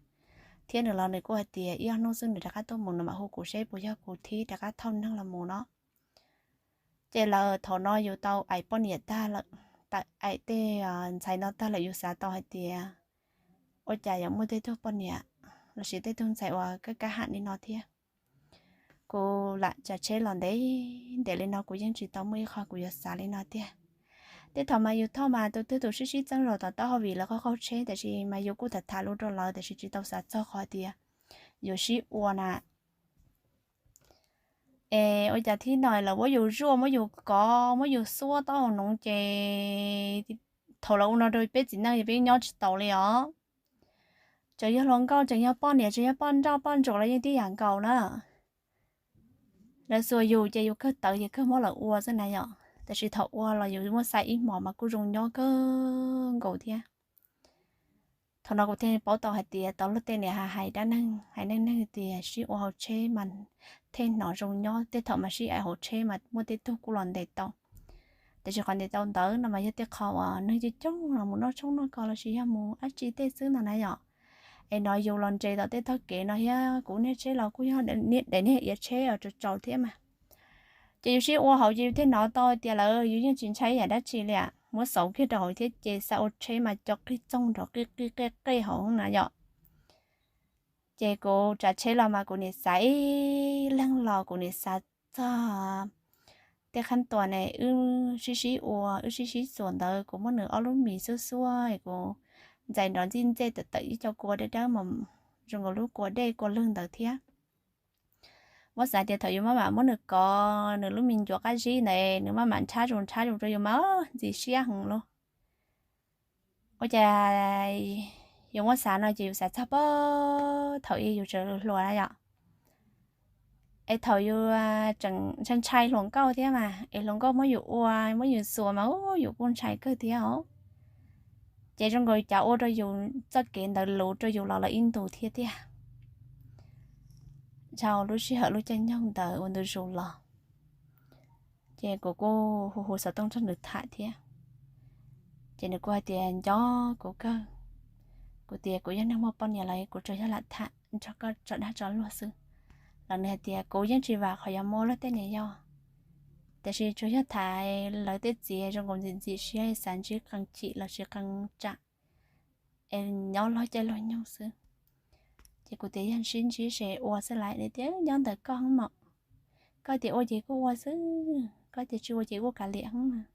Thiab nws los nws kuj hais tias ib ob hnub xwb nws rov qab tuaj mus nws mam hu kuv seb puas yog kuv thib rov qab thauj neeg los mus no. Ces lawv thaum no yus tau aim poj niam tag lawm, tau aim tej ntxhais no tag lawm yus xav tau hais tias ua cas yuav muaj tej tug poj niam lossis tej tug ntxhais uas kaj kaj ham li no thiab. Kuv lam tsav tsheb los ntev ntev li no kuv yeej tsis tau muaj ib qho kuv yuav xav li no tiag. Tej thaum mas yus thauj mas tus twg tus sib sib txeeb zos tom taub hau vim lawv qaug qaug tsheb, tiam sis mas yus kuj tham tham lus rau lawv tiam sis tsis tau xav txog qhov tias yuav sib ua na. Es ua cas thib no lawv muab yus zuaj, muab yus kov, muab yus xuab taub hau noov ces thaum lawv ua no rau peb txiv neej ces peb nyob tsis taus li os. Tseem yog hluas nkauj, tseem yog poj niam, tseem yog poj nrauj poj ntsuam los yeej tib yam nkaus na. Lawv xuas yus ces yus kawg tawv ces kawg muab lawv ua xwb na yom, tiam sis thaum ua los yus muaj xaiv ib hmos mas kuj zoo nyob kawg nkaus thiab. Thaum no kuv thiaj paub tau hais tias tau luag tej niam hais dab neeg hais neej neeg tias sib ua hauv tsheb mas thiaj hnov zoo nyob, tej thaum mas sib aim hauv tsheb mas muaj tej tug kuj los ntes tau. Tiam sis qhov ntes tau ntawd no mas yog tej qho uas neeg coob coob los mus noj tshoob noj kos lossis yog mus dab tsi tej xwb no na yom. Es no yus los nres tom tej tog kev no thiab kuv niag tsheb los kuj yog daim niag iav tsheb tsaus tsaus thiab mas. Ces yus sib ua hauv ces yus thiaj hnov tau tias lawv, yus yeej tsis ntshai yam dab tsi li, muab xauv kiag rau hauv thiab ces xa ua tsheb mas co qig txoog nrov qig qig qig qig hauv na yom. Ces kuv tsav tsheb los mas kuv niam xav ib leeg los kuv niam xav txog tej qhab tuas ne, wb sib sib ua, wb sib sib xuas ntawd, kuv muab nws ob lub mis xuab xuab, kuv ntxais nrov ntxij ntxej tawm tawm ib co kua dawb dawb mas zoo nkaus lub kua dej kua lwg ntawd thiab. Muab xav tias thaum yus maj mam muab nws kov nws lub me ncuav qab zib ntawd nws maj mam nrhab zus nrhab zus rau yus mas ntxim siab heev lauj. Ua cas yus muab xav no ces yus xav txog pog thaum ub yus tseem hluas na yom. Es thaum yus tseem ntshai ntshai hluas nkauj thiab mas es hluas nkauj muab yus ua muab yus xuas mas yus kuj ntshai kawg thiab os. Ces zoo nkaus cas ua rau yus txoj kev ntawd luv rau yus los lawm ib ntus thiab tiag. Dhau lub sij hawm lub caij nyoog ntawd ua ntu zus los, ces kuv kuj hu hu xov tooj nrog nws tham thiab. Ces nws kuj hais tias nco kuv kawg. Kuv tias kuv yog neeg muaj poj niam lawm kuv tsuas yog lam tham nrog koj tso dag tso luag xwb. Los nws hais tias kuv yeej tsis vam qhov yuav muaj luag tej niam yau, tiam sis tsuas yog tham lawv tej txiv zoo nkaus ntxim ntxim siab xav ntsib qee chim lossis qee tsam es nyob luag caij luag nyoog xwb. Ces kuv tias yog sib ntsib se ua xwb lawm, nws tias nyob ntawm koj heev mas, koj tias ua ces kuj ua xwb, koj tias tsis ua ces kuj kav liam heev mas.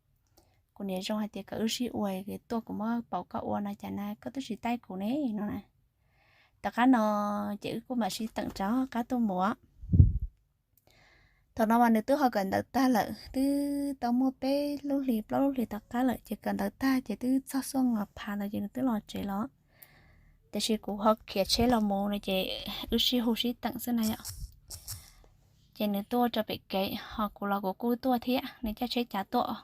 Kuv niam zoo hais tias kom wb sib ua, tuaj kuv muab paum koj ua no cas na koj twb tsis taij kuv ne no na. Tom qab no ces wb kuj mam sib teem rov qab tuaj mus. Thaum no mas nws twb ho kawm ntawv tag lawm, twb tau muaj peb lub hlis plaub lub hlis tom qab lawm, ces kawm ntawv tag ces twb txog xuaj nqas phav ntawd ces nws twb los tsev los. Tiam sis kuv ho khiav tsheb los mus no ces wb sib hu sib teem xwb na yom. Ces nws tuaj rau pem kev, ho kuv los kuv kuj tuaj thiab, nws caij tsheb cav tuaj,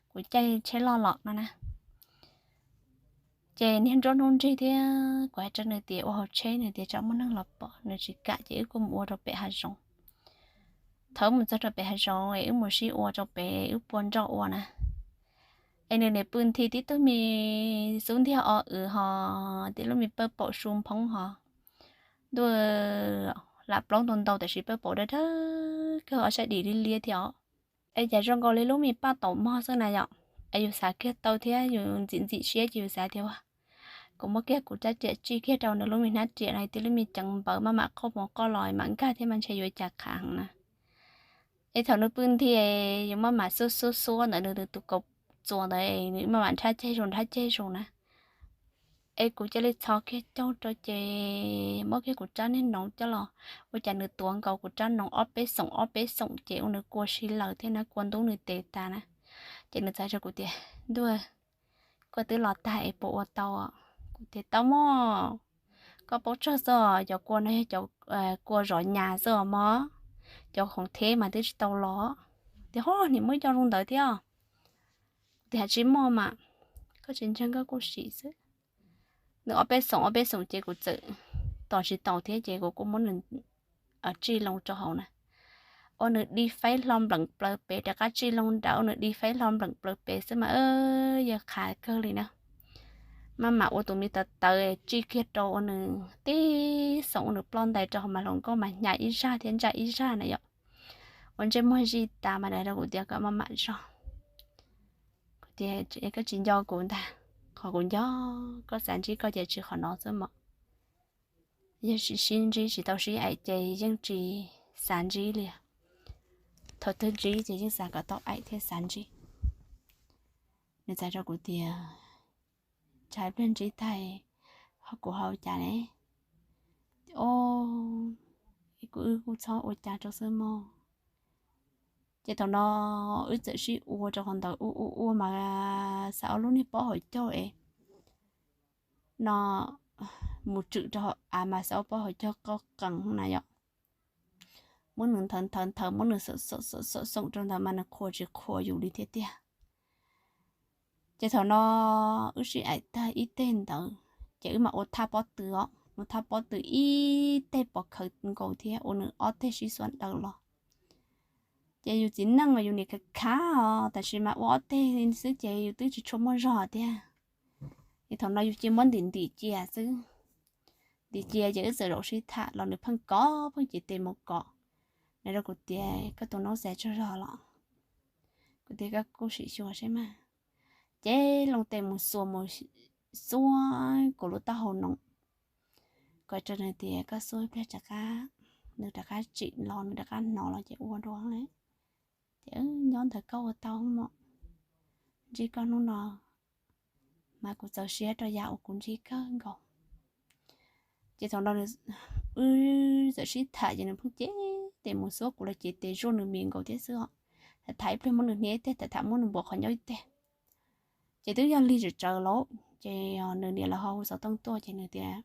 kuv caij tsheb loj los no na. Ces niag nruab hnub nrig thiab kuv hais rau nws tias ua hauv tsheb, nws tias tsam muaj neeg los pom, nws tsis kam, ces wb kuj mus ua rau pem hav zoov. Thaum wb mus txog rau pem hav zoov es wb mus sib ua rau pem, wb pua nroj ua na. Es nws niam pw nthi tib tug me xub ntiag o wv ho, tib lub me pawj paum su nphoob ho, ntuj, lam plaub ntau ntau tiam sis pawj paum dawb dawb kawg, ob sab dim liab liab thiab os. Es cas zoo nkaus li lub me paj taum mog xwb na yom. Es yus xav kiag tau thiab yus ntxim ntxim siab ces yus xav tias kuv muab kiag kuv rab riam tsij kiag rau nws lub me hnab riam no, tib lub me ceev npawv maj mam qoj mus qoj los mam nkag thiab mas ntshe yuav cas qhav heev na. Es thaum nws pw nthi, yus maj mam xuab xuab xuab ntawd nws tus kaus txuas ntawd, nws maj mam nrhab ceg zus nrhab ceg zus na. Es kuv cia li txhos kiag caug rau ces muab kiag kuv rab niag noov coj los, ua cas nws tuav nkaus kuv rab noov ob peb xoom ob peb xoom ces ua nws kua si lawm thiab na, kua ntub nws tes tas na. Ces nws txawm hais rau kuv tias, Ntuj, koj twb los tag es puas ua tau? Kuv tias, Tau mog, koj paub tsaug xwb, cov kua no yog cov kua zov nyas xwb os mog, cov khoom theb mas twb tsis tau los. Tias, Ho, nim muab coj zoo ntawd thiab. Kuv tias, Tsis muaj mas, koj tsis ntseeg koj kuj sim xwb. Nws ob peb xoom ob peb xoom ces kuv txawm tos tsis taus thiab ces kuv kuj muab nws tsij loo rau hauv na. Ua nws di faib hlo npleem plaws pem, rov qab tsij loo nrad, ua nws di faib hlo npleem plaws pem xwb mas yog qhav kawg li na. Maj mam ua tus me tawv tawv tsij kiag rau ua nws tib xoom ua nws ploj ntais rau hauv mas hluas nkauj mas hnyav ib zaj thiab ntsaj ib zaj na yom. Ua ntsej muag zij tas mas hais rau kuv tias kom maj mam zog. Kuv tias, Koj tsis nco kuv ntag? Qhov kuv nco koj xav ntsib koj ces tsis qhov no xwb mog. Yog tsis sib ntsib tsis tau sib aim ces yeej tsis xav ntsib li. Thaum twg ntsib ces yeej xav kom tau aim thiab xav ntsib. Nws txawm hais rau kuv tias, Tsam ib pliag ntsib tag ho kuv ho ua cas ne? O, kuv wb kuj txhob ua cas rau xwb mog. Ces thaum no wb txawm sib ua rau qhov ntawd, ua ua ua mas xav ua lub niag pob hauv caug es no mus tswm rau hauv av mas xav ua pob hauv caug qoj qees na yom. Muab nws nthawv nthawv nthawv, muab nws xoom xoom xoom xoom rau ntawd mas nws qhuas tsis qhuas yus li thiab tiag. Ces thaum no wb sib aim tag ib teg ntawd ces wb mam ua thaj pob tw os, ua thaj pob tw ib teg pov khawv nkaus thiab ua nws ob teg sib xuab daws los. Ces yus txiv neej mas yus nim khav khav os, tab sis mas ua ob teg xwb ces yus twb tsis tshua muaj zog tiag. Es thaum no yus cia muab ntim ntim cia xwb. Ntim cia ces wb txawm zaum sib tham los nws pheej kov, pheej cev tes mus kov. Nws rau kuv tias, Koj tus noob xav tsaug zog los? Kuv tias, Koj kuj sim xyuas saib mas. Ces loo tes mus xuas mus xuab kuv lub taub hau noov, kom rau nws tias koj xuab ib pliag rov qab, nws rov qab tsim los nws rov qab hnov los ces ua dua. Ces nyob ntawd koj ua tau mog, ntsib koj hnub no mas kuv txaus siab rau yam uas kuv ntsib kawg nkaus. Ces thaum no wb txawm sib tham ces nws pheej cev tes mus xuab kuv los cev tes zuaj nws mis nkaus thiab xwb os. Tham tham ib pliag muab nws hnia ib teg, tham tham muab nws npuav qhov ncauj ib teg. Ces twb yog lig tsawv tsawv lauj, ces nws niam lawv ho hu xov tooj tuaj ces nws tias,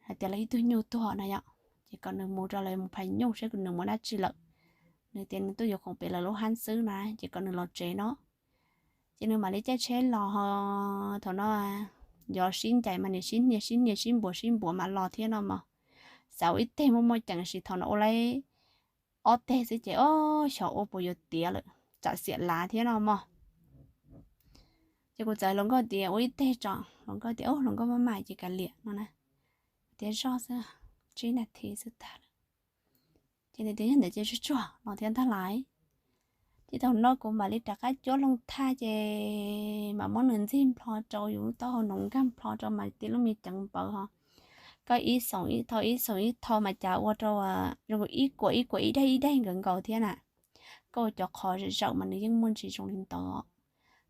hais tias lawv ib tug nyuj tuag na yom, ces kom nws mus rau lawv mus phais nyuj seb nws mus dab tsi lawm. Nws tias nws tuaj yuav khoom pem lawv lub hab xwb na, ces kom nws los tsev no. Ces nws mam li caij tsheb los, thaum no yov sib ncaim mas nws sib hnia sib hnia sib npuav sib npuav mam los thiab no mog. Xav ua ib teg muaj muaj ceem, sis thaum no ua laib ob teg xwb ces ob xyov ua puas yuav tiav lawm, tsam xiam lav thiab no mog. Ces kuv txawm hluas nkauj tias ua ib teg tso, hluas nkauj tias, Hluas nkauj maj mam ces kav liam no na. Tias zoj xwb, tsib nas this xwb tag lawm. Ces nws tias yog ntawd ces tsuag tsuag no thiab ntag lauj. Ces thaum no kuv mam li rov qab cuab loo thaj ces mam muab nws ntxig nplho rau yus lub taub hau noov, nkag nplho rau mas tib lub me ceev npawv ho. Koj ib xoom ib thau ib xoom ib thau mas cas ua rau zoo ib kuam ib kuam ib daig ib daig nkaus nkaus thiab na. Koj ua cov qhov zawm zawm mas nws yeej muaj ntsis zoo li ntawd.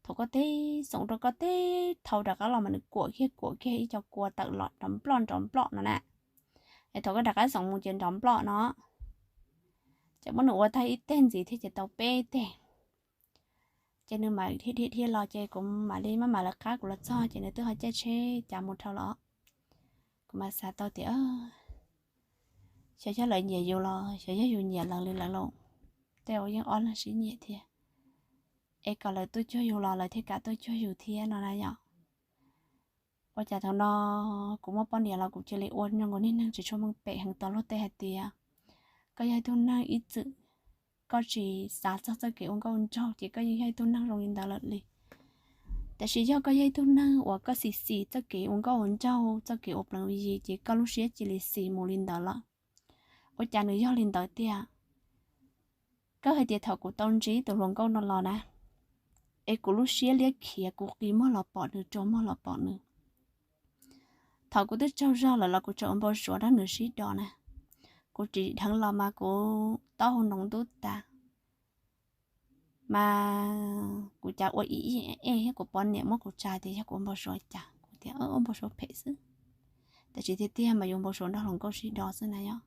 Thaum koj teb xoom rau koj teb thau rov qab los mas nws kuam kiag kuam kiag ib co kua tawm los nrov nploj nrov nploj no na. Es thaum koj rov qab xoom mus ces nrov nploj no. Ces muab nws ua tag ib teg ntxiv thiab ces tau peb teg. Ces nws mam dhia dhia dhia los ces kuv mam li maj mam lawv qab kuv los txog ces nws twb ho caij tsheb cav mus dhau los. Kuv mam xav tau tias xyov yog lawv nyiam yus los xyov yog yus nyiam lawv li lawv los, tej uas yeej ob leeg sib nyiam thiab, es kom lawv tuaj cuag yus los lawv thiaj kam tuaj cuag yus thiab no na yom. Ua cas thaum no kuv muaj poj niam los kuv cia li ua zoo nkaus niag neeg tsis tshua meej pem heev. Tau luag tej hais tias koj yog ib tug neeg ib txwm koj tsis xav txog txoj kev ua nkauj ua nraug ces koj yeej yog ib tug neeg zoo li ntawd lawm li. Tiam sis yog koj yog ib tug neeg uas koj xis xis txoj kev ua nkauj ua nraug, txoj kev ua plees ua yi ces koj lub siab cia li xis mus li ntawd lawm. Ua cas nws yog li ntawd tiag? Koj hais tias thaum kuv tau ntsib tus hluas nkauj no los na, es kuv lub siab liab khiav, kuv qi muag los pom nws, rua muag los pom nws. Thaum kuv twb tsaug zog lawm los kuv tseem ua npau suav nrog nws sib do na. Kuv ris dheev los mas kuv taub hau noov ntub tas, mas kuv cav ua ib ib ej thiab kuv poj niam muab kuv tsa tias yog kuv ua npau suav cas, kuv tias ua npau suav phem xwb. Tiam sis tiag tiag mas yus npau suav nrog hluas nkauj sib do xwb na yom.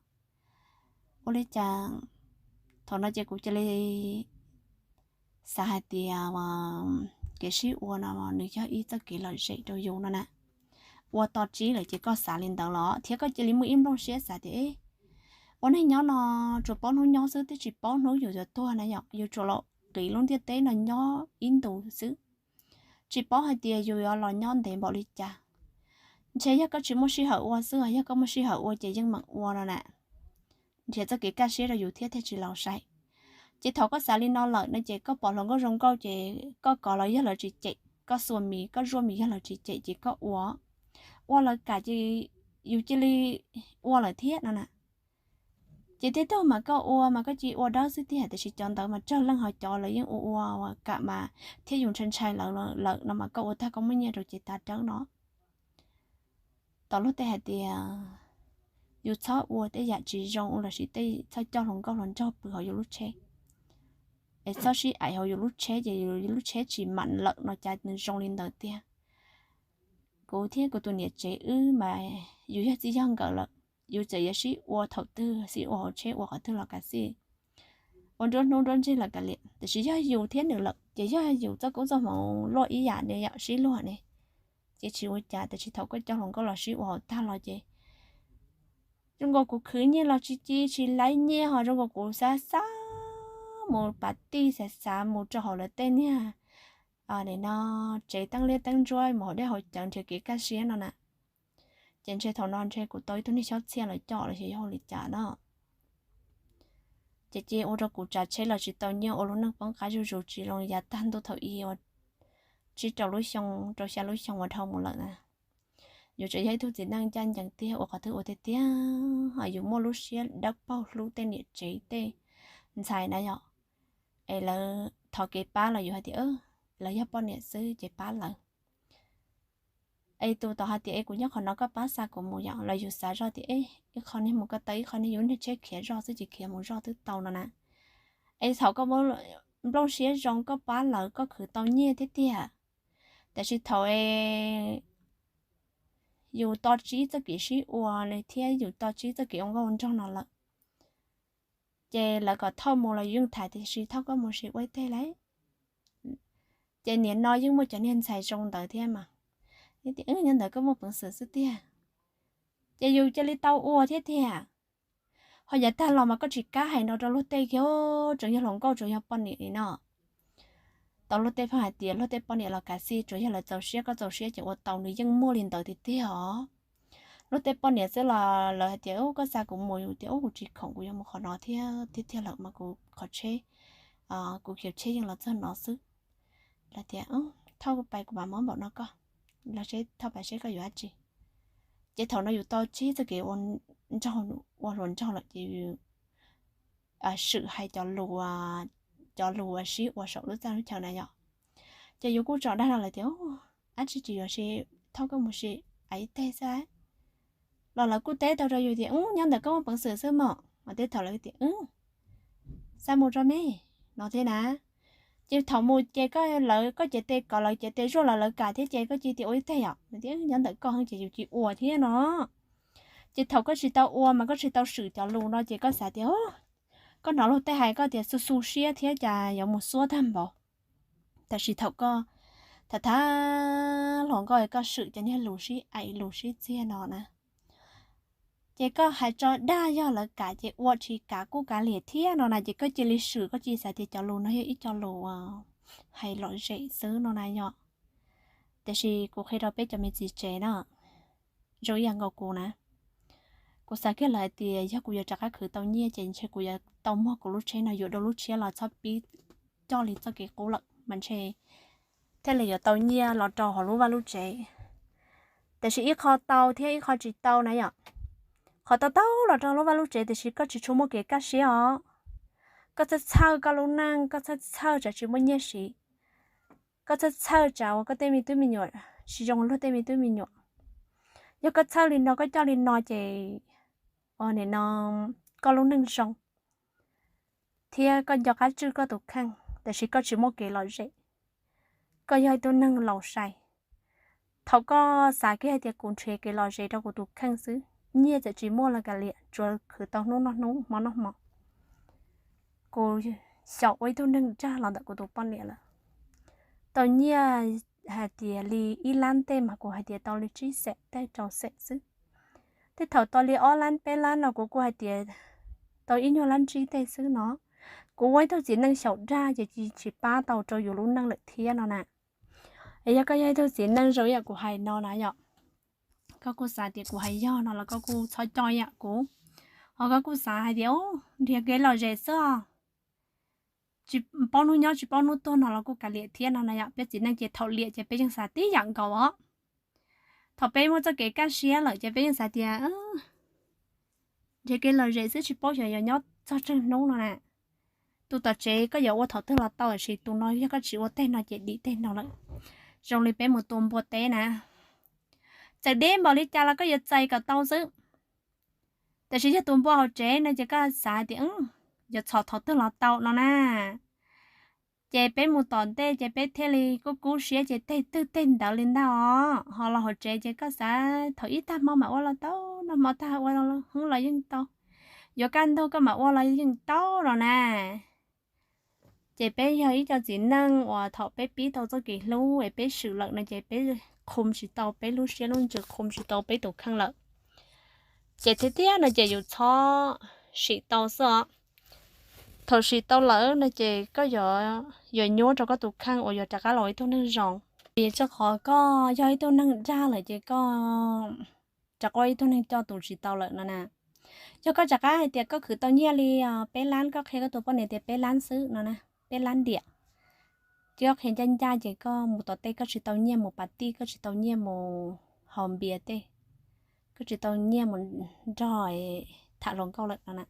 Ua li cas thaum no ces kuv cia li xav hais tias kev sib ua no nws yog ib txoj kev lom zem rau yus no na. Ua to tsib lawm ces koj xav li ntawd los thiab koj cia li muaj ib nplooj siab xav tias ua neej nyob no tsuas paub hnub nyob xwb, twb tsis paub hnub yus yuav tuag na yom, yus tsuas los qiv lub ntiaj teb no nyob ib ntus xwb, tsis paub hais tias yus yuav los nyob ntev npaum li cas. Ntshe yog koj tsis muaj sij hawm ua xwb, yog koj muaj sij hawm ua ces yeej meem ua no na. Nrhiav txoj kev kaj siab rau yus thiab thiaj tsis laus sai. Ces thaum koj xav li no lawm no ces koj pom hluas nkauj zoo nkauj ces koj kov los yog lawv tsis cem, koj xuas mis koj zuaj mis yog lawv tsis cem ces koj ua, ua lawv kam ces yus cia li ua lawm thiab no na. Ces tej tug mas koj ua mas koj cia ua dawb xwb tiag, tiam sis cov ntawd mas tsawg leej ho cov lawv yeej ua ua kam mas thiab yus ntshai ntshai lawv lawm no mas koj ua tag koj muaj nyiaj rau ces tas dawb no. Tau luag tej hais tias yus txhob ua tej yam tsis zoo lossis tej txhob coj hluas nkauj hluas nraug pw hauv yus lub tsheb, es txhob sib aim hauv yus lub tsheb ces yus lub tsheb tsis mam lawm no cas nws zoo li ntawd tiag. Kuv thiab kuv tus niam tsev wb mas yus yog txij yog nkawm lawm, yus txawm yuav sib ua thaum twg, sib ua hauv tsheb ua qhov twg los kav xij, ua nruab hnub nruab ntseg los kav liam, tiam sis yog yus thiab nws lawm ces yog yus txoj koob txoj hmoov luaj ib yam ne yom, sib luag ne, ces tsis ua cas. Tiam sis thaum koj coj hluas nkauj los sib ua hauv tag los ces zoo nkaus kuv khwv nyiaj los tsis ci tsis laib nyiaj, ho zoo nkaus kuv xav xav mus pas tij, xav xav mus rau hauv lawv tej niag no tsev teeb liab teeb ntsuab mus hauv dej hauv cawv nrhiav kev kaj siab no na. Ces ntshe thaum no ntshe kuv tau ib tug niag xyob txhiaj lawv coj los xyov yog ua li cas no. Ces cia ua rau kuv tsav tsheb los tsis tau nyiaj, ua lub neej poob qab zuj zus tsis zoo li yav tag ntuj thaum ub uas tsib rau lub xyoo rau xya lub xyoo uas dhau mus lawm na. Yus tseem yog ib tug txiv neej ncaj ncees tiag, ua qhov twg ua tiag tiag, yus muaj lub siab dawb paug hlub tej niam tsev tej ntxhais na yom. Es lawv thov kev pab los yus hais tias lawv yog poj niam xwb ces pab lawv. Es tus tod hais tias es kuv nyob qhov no koj pab xa kuv mus yom, los yus xav zoj tias ib qho niag mus ko taw, ib qho niag yus niag tsheb khiav zoj xwb ces khiav mus zoj twb tau no na. Es thaum koj muaj nplooj siab zoo koj pab lawv koj khwv tau nyiaj thiab tiag. Tiam sis thaum es yus to tsib txoj kev sib ua thiab yus to tsib txoj kev ua nkauj ua nraug no lawm, ces lawv kom thauj mus los yus yeej tham tias sis thauj koj mus sis ua ib teg lauj. Ces niam no yeej muaj cov niag ntxhais zoo ntawd thiab mas, tias nyob ntawd koj muaj peev xwm xwb tiag, ces yus cia li tau ua thiab tiag. Ho yav tag los mas koj tsis kam hais no rau luag tej kiag, tseem yog hluas nkauj tseem yog poj niam li no. Tau luag tej pheej hais tias luag tej poj niam los kav xij, tsuas yog lawv txaus siab koj txaus siab ces ua tau, nws yeej muaj li ntawd tiag tiag os. Luag tej poj niam xwb los lawv hais tias koj xa kuv mus, yus tias kuv tsis khoom, kuv yuav mus qhov no thiab tiag tiag lawm mas kuv qhov tsheb, kuv khiav tsheb yeej los txog no xwb. Lawv tias thauj pais kuv mam muab npaum no koj, los seb thauj pais seb koj yuav dab tsi. Ces thaum no yus to tsib txoj kev ua nraug, ua hluas nraug lawm ces swm hais cov lus, cov lus sib ua saum lub txaj lub chaw na yom. Ces yus kuj tsom dag no lawm tias dab tsi tsis yuav sis thauj koj mus sis ib teg xwb. Los lawv kuj teb tau rau yus tias nyob ntawd koj muaj peev xwm xwb mog, mas tej thaum lawv tias xa mus tso me no thiab na. Ces thaum mus ces koj, lawv, koj cev tes kom lawv cev tes zuaj los lawv kam thiab ces koj cia tias ua ib teg yom, tias nyob ntawm koj heev ces yus cia ua thiab no. Ces thaum koj tsis tau ua mas koj tsis tau swm cov lus no ces koj xav tias koj hnov luag tej hais koj tias xu xu siab thiab cas yuav mus xuab tag npaum. Tab sis thaum koj tham tham hluas nkauj koj swm cov niag lus sib aim lus sib txiag no na, ces koj hais tso dag yog lawv kam ces ua, tsis kam kuj kav liam thiab no na, ces koj cia li swm, koj cia li xav tias cov lus no yog ib co lus hais lom zem xwb no na yom. Tiam sis kuv qhia rau peb cov me txiv tsev na, zoo ib yam nkaus kuv na, kuv xav kiag lawm hais tias yog kuv yuav rov qab khwv tau nyiaj ces ntshe kuv yuav tau muag kuv lub tsheb no yuav dua lub tshiab los txhob pib coj li txoj kev qub lawm mas ntshe thiaj li yuav tau nyiaj los rau hauv lub vaj lub tsev. Tiam sis ib qho tau thiab ib qho tsis tau na yom. Qhov tau tau los rau lub vaj lub tsev tiam sis koj tsis tshua muaj kev kaj siab os. Koj txhawj txhawj koj lub neej, koj txhawj txhawj tsam tsis muaj nyiaj siv, koj txhawj txhawj tsam uas koj tej me tub me nyuam tsis zoo luag tej me tub me nyuam. Yog koj txhawj li no koj coj li no ces ua nim no koj lub neej zoo thiab koj nco qab tswj koj tus kheej, tiam sis koj tsis muaj kev lom zem. Koj yog ib tug neeg laus sai. Thaum koj xav kiag hais tias kuv nrhiav kev lom zem rau kuv tus kheej xwb, nyiaj txawm tsis muaj los kav liam, tsuav khwv tau hnub noj hnub hmo noj hmo. Kuv xyaum ua ib tug neeg dag los ntawm kuv tus poj niam lawm. Tau nyiaj hais tias li ib lab tej mas kuv hais tias tau li tsib xees tej rau xees xwb. Tej thaum tau li ob lab peb lab no kuv kuj hais tias tau ib nyuag lab tsib tej xwb no. Kuv ua ib tug txiv neej xyaum dag ces tsis pab tau rau yus lub neej lawm thiab no na. Es yog koj yog ib tug txiv neej zoo ib yam kuv hais no na yom, koj kuj xav tias kuv hais yog no los koj kuj txhob coj ib yam kuv, ho koj kuj xav hais tias nrhiav kev lom zem xwb os, tsis paub hnub nyob tsis paub hnub tuag no los kuj kav liam thiab no na yom. Peb txiv neej ces thaum liam ces peb yeej xav tib yam nkaus os. Thaum peb muaj txoj kev kaj siab lawm ces peb yeej xav tias nrhiav kev lom zem xwb tsis paub xyov yuav nyob txog tsawg hnub no na. Tus tom tsev koj yuav ua thaum twg los tau, tiam sis tus no yog koj tsis ua tej no ces dim tej no lawm. Zoo li peb mus tua npua teb na, txawm deb npaum li cas los koj yuav txais kom tau xwb. Tiam sis yog tus npua hauv tsev no ces koj xav tias yuav txhom thaum twg los tau no na. Ces peb mus tom ntej ces peb thiaj li kub kub siab ces tej twg tej ntawd li ntag os. Ho los hauv tsev ces koj xav thaum ib tag hmo mam ua los tau, noj hmo tag ua hwb los yeej tau, yuav kaj ntug koj mam ua los yeej tau los na. Ces peb yog ib co txiv neej uas thaum peb pib tau txoj kev hlub es peb swm lawm no ces peb qhum tsis tau peb lub siab lub ntsws, qhum tsis tau peb tus kheej lawm. Ces tiag tiag no ces yus txhob sim tau xwb os. Thaum sim tau lawm no ces koj yuav nyuaj rau koj tus kheej uas yuav rov qab los ua ib tug neeg zoo. Vim rau qhov koj yog ib tug neeg dag lawm ces koj rov qab ua ib tug neeg coj tus tsis tau lawm no na. Yog koj rov qab hais tias koj khwv tau nyiaj li peb lab, koj qhia koj tus poj niam tias peb lab xwb no na, peb lab diam, ces koj qhia ncaj ncaj ces koj mus tom tej koj tsis tau nyiaj mus pas tij, koj tsis tau nyiaj mus haus npias tej, koj tsis tau nyiaj mus nrog tham hluas nkauj lawm no na.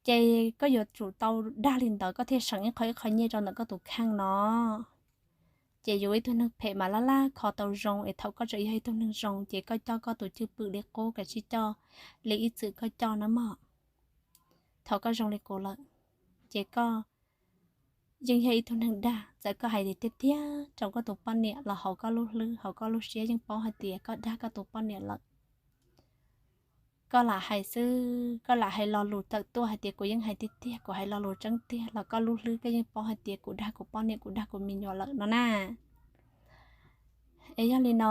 Ces koj yuav tsum tau dag li ntawd koj thiaj seem ib qho ib qho nyiaj rau ntawm koj tus kheej no. Ces yus ib tug neeg phem mas laj laj kho tau zoo, es thaum koj tseem yog ib tug neeg zoo ces koj coj koj tus cwj pwm li qub, kav tsij coj li ib txwm koj coj na mog. Thaum koj zoo li kuv lawm, ces koj yeej yog ib tug neeg dag. Txawm koj hais tias tiag tiag rau koj tus poj niam los hauv koj lub hlwb hauv koj lub siab yeej paub hais tias koj dag koj tus poj niam lawm. Koj lam hais xwb, koj lam hais lo lus tawm tuaj hais tias kuv yeej hais tiag tiag, kuv hais lo lus tseeb tiag los koj lub hlwb koj yeej paub hais tias kuv dag kuv poj niam, kuv dag kuv me nyuam lawm no na. Es yog li no,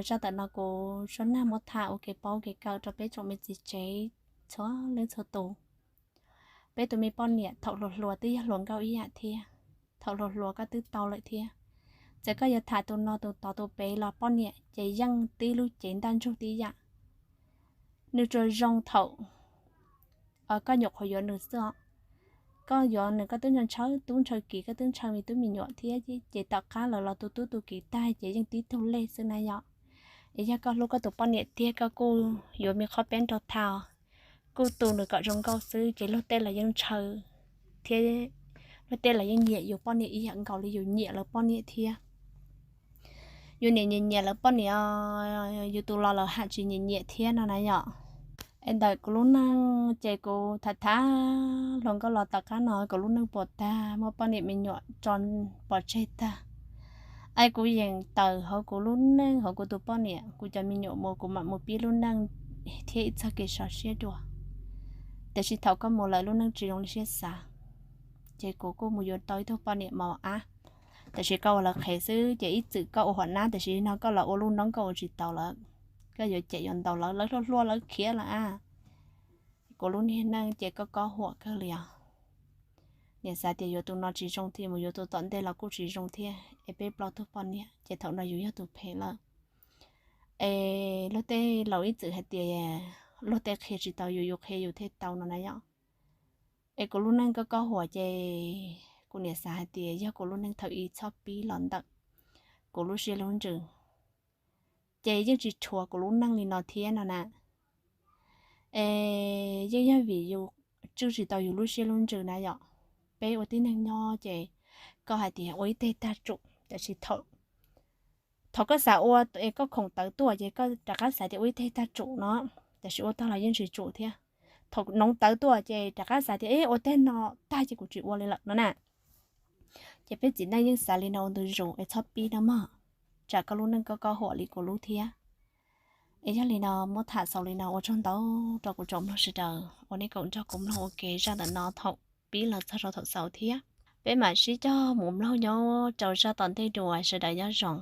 zaj ntawm no kuv suab nag muab tham ua kev paub kev kawm rau peb tsoom me txiv tsev txhua leej txhua tus. Peb tus me poj niam thaum hluas hluas twb yog hluas nkauj ib yam thiab, thaum hluas hluas koj twb tau lawm thiab. Txawm koj yuav tham tus no tus tod tus pem los poj niam ces yeej tib lub cev ntaj ntsug tib yam. Nws tsuas zoo thaum koj nyuam qhuav yuav nws xwb os. Koj yuav nws koj twb ntshaw tub ntshaw kiv, koj twb ntshaw me tub me nyuam thiab, ces tom qab lawm los tu tub tu kiv tag ces yeej tib tug lej xwb na yom. Es yog koj hlub koj tus poj niam tiag koj kuj yuav me qhov peb nrog tham, kuj tu nws kom zoo nkauj xwb ces luag tej los yeej ntshaw thiab, luag tej los yeej nyiam yus poj niam ib yam nkaus li yus nyiam lawv poj niam thiab. Yus niam nyiam nyiam lawv poj niam, yus tus los lawv ham tsis nyiam nyiam thiab no na yom. Es ntawm kuv lub neej ces kuv tham tham hluas nkauj los tom qab no kuv lub neej puas tag, muab poj niam me nyuam tso pov tseg tag. Es kuv yeej tawm hauv kuv lub neej hauv kuv tus poj niam, kuv cov me nyuam mus kuv mam mus pib lub neej thiab ib txoj kev sov siab dua. Tiam sis thaum koj mus lawm lub neej tsis zoo li siab xav, ces kuv kuj mus yuav tau ib tug poj niam mos ab. Tiam sis koj ua lawv qhev xwb ces ib txwm koj ua hom nab, tiam sis no koj los ua lub noob koj ua tsis tau lawm, koj yuav cem yuav ntaus lawv, lawv hluas hluas lawv khiav lawm a. Kuv lub niag neej ces koj kob huam kawg li os. Niam xav tias yuav tus no tsis zoo thiaj mus yuav tus tom ntej los kuj tsis zoo thiab, es peb plaub tug poj niam ces thaum no yus yog tus phem lawm. Es luag tej laus ib txwm hais tias luag tej qhia tsis tau yus, yus qhia yus thiaj tau no na yom. Es kuv lub neej kob kob huam ces kuv niam xav hais tias yog kuv lub neej thaum ub txhob pib los ntawm kuv lub siab lub ntsws, ces yeej tsis rhuav kuv lub neej li no thiab no na. Es yeej yog vim yus tswj tsis tau yus lub siab lub ntsws na yom. Peb ua tib neeg nyob ces koj hais tias ua ib teg tag tsum, tiam sis thaum koj xav ua es koj khoom tawv tuaj ces koj rov qab xav tias ua ib teg tag tsum no, tiam sis ua tag los yeej tsis tsum thiab. Thaum noov tawv tuaj ces rov qab xav tias ua teg no tag ces kuv tsis ua li lawm no na. Ces peb txiv neej yeej xav li no ua ntu zus es txhob pib no mog, tsam koj lub neej kob kob huam li kuv lub thiab. Es yog li no muab tham xaus li no, ua tsaug ntau rau kuv tsoom mloog sawv daws uas nej koom nrog kuv mloog ua ke zaj ntawm no thaum pib los txog rau thaum xaus thiab. Peb mam sib cog mus mloog nyob rau zaj tom ntej dua, sawv daws nyob zoo.